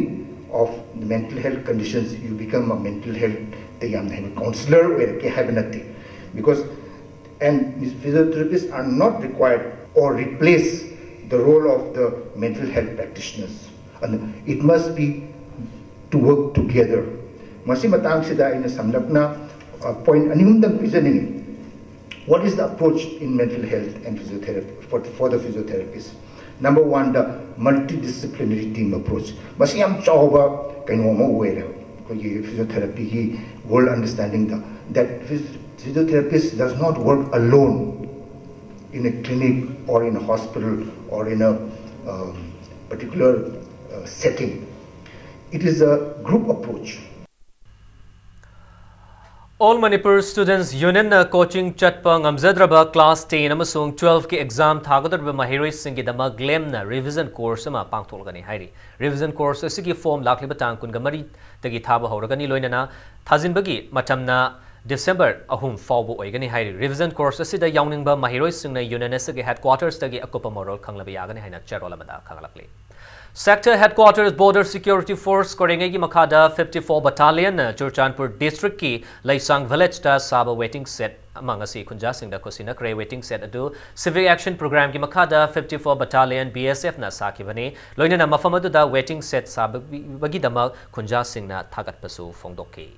of the mental health conditions, you become a mental health ꯇ ꯌꯥꯝꯅ ꯍꯦꯟꯅ counselor ꯑꯣꯏꯔꯛꯀꯦ ꯍꯥꯏꯕ ꯅꯠꯇꯦ꯫ Because and physiotherapists are not required or replace the role of the mental health practitioners. And it must be to work together. ꯃꯁꯤ ꯃꯇꯥꯡꯁꯤꯗ ꯑꯩꯅ ꯁꯝꯂꯞꯅ point ꯑꯅꯤ ꯑꯍꯨꯝꯗꯪ ꯄꯤꯖꯅꯤꯡꯉꯤ꯫ What is the approach in mental health and physiotherapy for, for the physiotherapists? Number one, the multidisciplinary team approach. ꯃꯁꯤ ꯌꯥꯝ ꯆꯥꯎꯕ ꯀꯩꯅꯣ ꯑꯃ ꯑꯣꯏꯔꯦ ꯑꯩꯈꯣꯏꯒꯤ physiotherapy ꯒꯤ world understanding the, that physiotherapist does not work alone in a clinic or in a hospital or in a um, particular uh, setting. It is a group approach. All Manipur Students Union ꯅ coaching ꯆꯠꯄ ꯉꯝꯖꯗ꯭ꯔꯕ class ten ꯑꯃꯁꯨꯡ twelve ꯀꯤ exam ꯊꯥꯒꯗꯧꯔꯤꯕ ꯃꯍꯩꯔꯣꯏꯁꯤꯡꯒꯤꯗꯃꯛ ꯂꯦꯝꯅ revision course ꯑꯃ ꯄꯥꯡꯊꯣꯛꯂꯒꯅꯤ ꯍꯥꯏꯔꯤ꯫ Revision course ꯑꯁꯤꯒꯤ form ꯂꯥꯛꯂꯤꯕ ꯇꯥꯡ ꯀꯨꯟꯒ ꯃꯔꯤꯗꯒꯤ ꯊꯥꯕ ꯍꯧꯔꯒꯅꯤ, ꯂꯣꯏꯅꯅ ꯊꯥꯖꯤꯟꯕꯒꯤ ꯃꯇꯝꯅ December ꯑꯍꯨꯝ ꯐꯥꯎꯕ ꯑꯣꯏꯒꯅꯤ ꯍꯥꯏꯔꯤ꯫ Revision course ꯑꯁꯤꯗ ꯌꯥꯎꯅꯤꯡꯕ ꯃꯍꯩꯔꯣꯏꯁꯤꯡꯅ union ꯑꯁꯤꯒꯤ headquarters ꯇꯒꯤ ꯑꯀꯨꯞꯄ ꯃꯔꯣꯜ ꯈꯪꯂꯕ ꯌꯥꯒꯅꯤ ꯍꯥꯏꯅ ꯆꯦꯔꯣꯜ ꯑꯃꯗ ꯈꯪꯍꯜꯂꯛꯂꯤ꯫ Sector headquarters Border Security Force ꯀꯣꯔꯦꯡꯒꯩꯒꯤ ꯃꯈꯥꯗ fifty four Battalion ꯅ ꯆꯨꯔꯆꯥꯟꯄꯨꯔ district ꯀꯤ ꯂꯩꯁꯥꯡ village ꯇ ꯁꯥꯕ waiting shed ꯑꯃ ꯉꯁꯤ ꯈꯨꯟꯖꯥꯁꯤꯡꯗ ꯈꯨꯠꯁꯤꯟꯅꯈ꯭ꯔꯦ꯫ Waiting shed ꯑꯗꯨ Civic Action Program ꯒꯤ ꯃꯈꯥꯗ fifty four Battalion B S F ꯅ ꯁꯥꯈꯤꯕꯅꯤ꯫ ꯂꯣꯏꯅꯅ ꯃꯐꯝ ꯑꯗꯨꯗ waiting shed ꯁꯥꯕꯒꯤꯗꯃꯛ ꯈꯨꯟꯖꯥꯁꯤꯡꯅ ꯊꯥꯒꯠꯄꯁꯨ ꯐꯣꯡꯗꯣꯛꯈꯤ꯫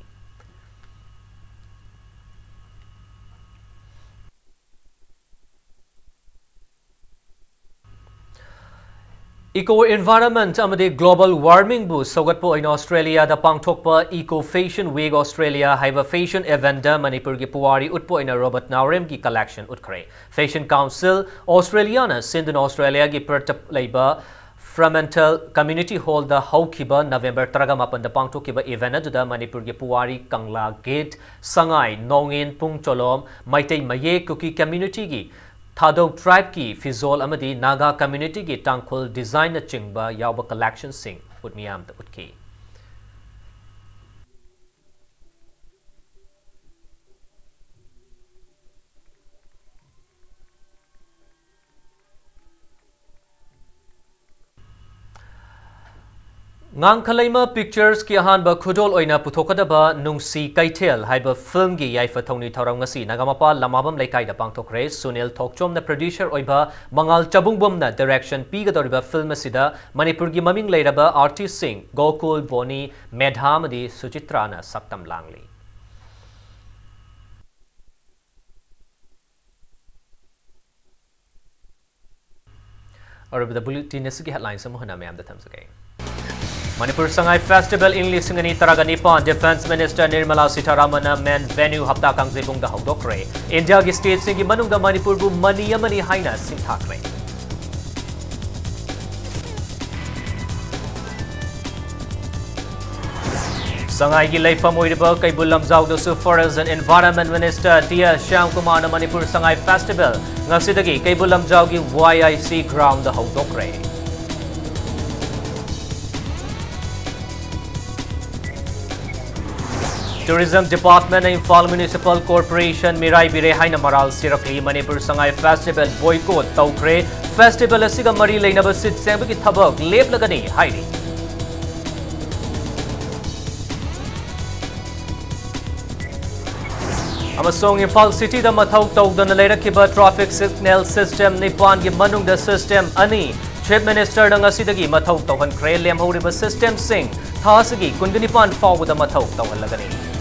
Eco environment ꯑꯃꯗꯤ global warming ꯕꯨ ꯁꯧꯒꯠꯄ ꯑꯣꯏꯅ ꯑꯣꯁꯇ꯭ꯔꯦꯂꯤꯌꯥꯗ ꯄꯥꯡꯊꯣꯛꯄ Eco Fashion Week Australia ꯍꯥꯏꯕ fashion event ꯇ ꯃꯅꯤꯄꯨꯔꯒꯤ ꯄꯨꯋꯥꯔꯤ ꯎꯠꯄ ꯑꯣꯏꯅ ꯔꯣꯕꯔꯠ ꯅꯥꯎꯔꯦꯝꯒꯤ collection ꯎꯠꯈ꯭ꯔꯦ꯫ Fashion Council Australia ꯅ ꯁꯤꯟꯗꯨꯅ ꯑꯣꯁꯇ꯭ꯔꯦꯂꯤꯌꯥꯒꯤ ꯄꯔꯠꯇ ꯂꯩꯕ Fremantle Community Hall ꯗ ꯍꯧꯈꯤꯕ November ꯇꯔꯥꯃꯥꯄꯟꯗ ꯄꯥꯡꯊꯣꯛꯈꯤꯕ event ꯑꯗꯨꯗ ꯃꯅꯤꯄꯨꯔꯒꯤ ꯄꯨꯋꯥꯔꯤ, ꯀꯪꯂꯥ gate, ꯁꯉꯥꯏ, ꯅꯣꯡꯏꯟ, ꯄꯨꯡ ꯆꯣꯂꯣꯝ, ꯃꯩꯇꯩ ꯃꯌꯦꯛ, ꯀꯨꯀꯤ community ꯒꯤ ꯊꯥꯗꯧ tribe ꯀꯤ ꯐꯤꯖꯣꯜ ꯑꯃꯗꯤ ꯅꯥꯒꯥ community ꯒꯤ ꯇꯥꯡꯈꯨꯜ design ꯅꯆꯤꯡꯕ ꯌꯥꯎꯕ collection ꯁꯤꯡ ꯎꯠ ꯃꯤꯌꯥꯝꯗ ꯎꯠꯈꯤ꯫ ꯉꯥꯡꯈꯂꯩꯃ Pictures ꯀꯤ ꯑꯍꯥꯟꯕ ꯈꯨꯗꯣꯜ ꯑꯣꯏꯅ ꯄꯨꯊꯣꯛꯀꯗꯕ ꯅꯨꯡꯁꯤ ꯀꯩꯊꯦꯜ ꯍꯥꯏꯕ film ꯒꯤ ꯌꯥꯏꯐ ꯊꯧꯅꯤ ꯊꯧꯔꯝ ꯉꯁꯤ ꯅꯥꯒꯥꯃꯄꯥꯜ ꯂꯃꯥꯕꯝ ꯂꯩꯀꯥꯏꯗ ꯄꯥꯡꯊꯣꯛꯈ꯭ꯔꯦ꯫ ꯁꯨꯅꯤꯜ ꯊꯣꯛꯆꯣꯝꯅ producer ꯑꯣꯏꯕ, ꯃꯉꯥꯜ ꯆꯕꯨꯡꯕꯝꯅ direction ꯄꯤꯒꯗꯧꯔꯤꯕ film ꯑꯁꯤꯗ ꯃꯅꯤꯄꯨꯔꯒꯤ ꯃꯃꯤꯡ ꯂꯩꯔꯕ artist ꯁꯤꯡ ꯒꯣꯀꯨꯜ, ꯕꯣꯅꯤ, ꯃꯦꯙꯥ ꯑꯃꯗꯤ ꯁꯨꯆꯤꯇ꯭ꯔꯥꯅ ꯁꯛꯇꯝ ꯂꯥꯡꯂꯤ꯫ ꯑꯔꯣꯏꯕꯗ bulletin ꯑꯁꯤꯒꯤ headlines ꯑꯃꯨꯛ ꯍꯟꯅ ꯃꯌꯥꯝꯗ ꯊꯝꯖꯒꯦ꯫ ꯃꯅꯤꯄꯨꯔ ꯁꯉꯥꯏ Festival ꯏꯪ ꯂꯤꯁꯤꯡ ꯑꯅꯤ ꯇꯔꯥꯒ ꯅꯤꯄꯥꯟ Defence Minister Nirmala ꯁꯤꯊꯥꯔꯥꯃꯟꯅ main venue ꯍꯞꯇꯥ ꯀꯥꯡꯖꯩꯕꯨꯡꯗ ꯍꯧꯗꯣꯛꯈ꯭ꯔꯦ꯫ ꯏꯟꯗꯤꯌꯥꯒꯤ state ꯁꯤꯡꯒꯤ ꯃꯅꯨꯡꯗ ꯃꯅꯤꯄꯨꯔꯕꯨ ꯃꯅꯤ ꯑꯃꯅꯤ ꯍꯥꯏꯅ ꯁꯤꯡꯊꯥꯈ꯭ꯔꯦ꯫ ꯁꯉꯥꯏꯒꯤ ꯂꯩꯐꯝ ꯑꯣꯏꯔꯤꯕ ꯀꯩꯕꯨꯜ ꯂꯝꯖꯥꯎꯗꯁꯨ Forest and Environment Minister T S ꯁ꯭ꯌꯥꯝꯀꯨꯃꯥꯔꯅ ꯃꯅꯤꯄꯨꯔ ꯁꯉꯥꯏ Festival ꯉꯁꯤꯗꯒꯤ ꯀꯩꯕꯨꯜ ꯂꯝꯖꯥꯎꯒꯤ ꯋꯥꯏ ꯑꯥꯏ ꯁꯤ ground ꯗ ꯍꯧꯗꯣꯛꯈ꯭ꯔꯦ꯫ Tourism Department ꯅ ꯏꯝꯐꯥꯜ Municipal Corporation ꯃꯤꯔꯥꯏꯕꯤꯔꯦ ꯍꯥꯏꯅ ꯃꯔꯥꯜ ꯁꯤꯔꯛꯂꯤ꯫ ꯃꯅꯤꯄꯨꯔ ꯁꯉꯥꯏ Festival boycott ꯇꯧꯈ꯭ꯔꯦ꯫ Festival ꯑꯁꯤꯒ ꯃꯔꯤ ꯂꯩꯅꯕ ꯁꯤꯠ ꯁꯦꯡꯕꯒꯤ ꯊꯕꯛ ꯂꯦꯞꯂꯒꯅꯤ ꯍꯥꯏꯔꯤ꯫ ꯑꯃꯁꯨꯡ ꯏꯝꯐꯥꯜ City ꯗ ꯃꯊꯧ ꯇꯧꯗꯅ ꯂꯩꯔꯛꯈꯤꯕ traffic signal system ꯅꯤꯄꯥꯟꯒꯤ ꯃꯅꯨꯡꯗ system ꯑꯅꯤ Chief Minister ꯅ ꯉꯁꯤꯗꯒꯤ ꯃꯊꯧ ꯇꯧꯍꯟꯈ꯭ꯔꯦ꯫ ꯂꯦꯝꯍꯧꯔꯤꯕ system ꯁꯤꯡ ꯊꯥ ꯑꯁꯤꯒꯤ ꯀꯨꯟꯒ ꯅꯤꯄꯥꯟ ꯐꯥꯎꯕꯗ ꯃꯊꯧ ꯇꯧꯍꯜꯂꯒꯅꯤ꯫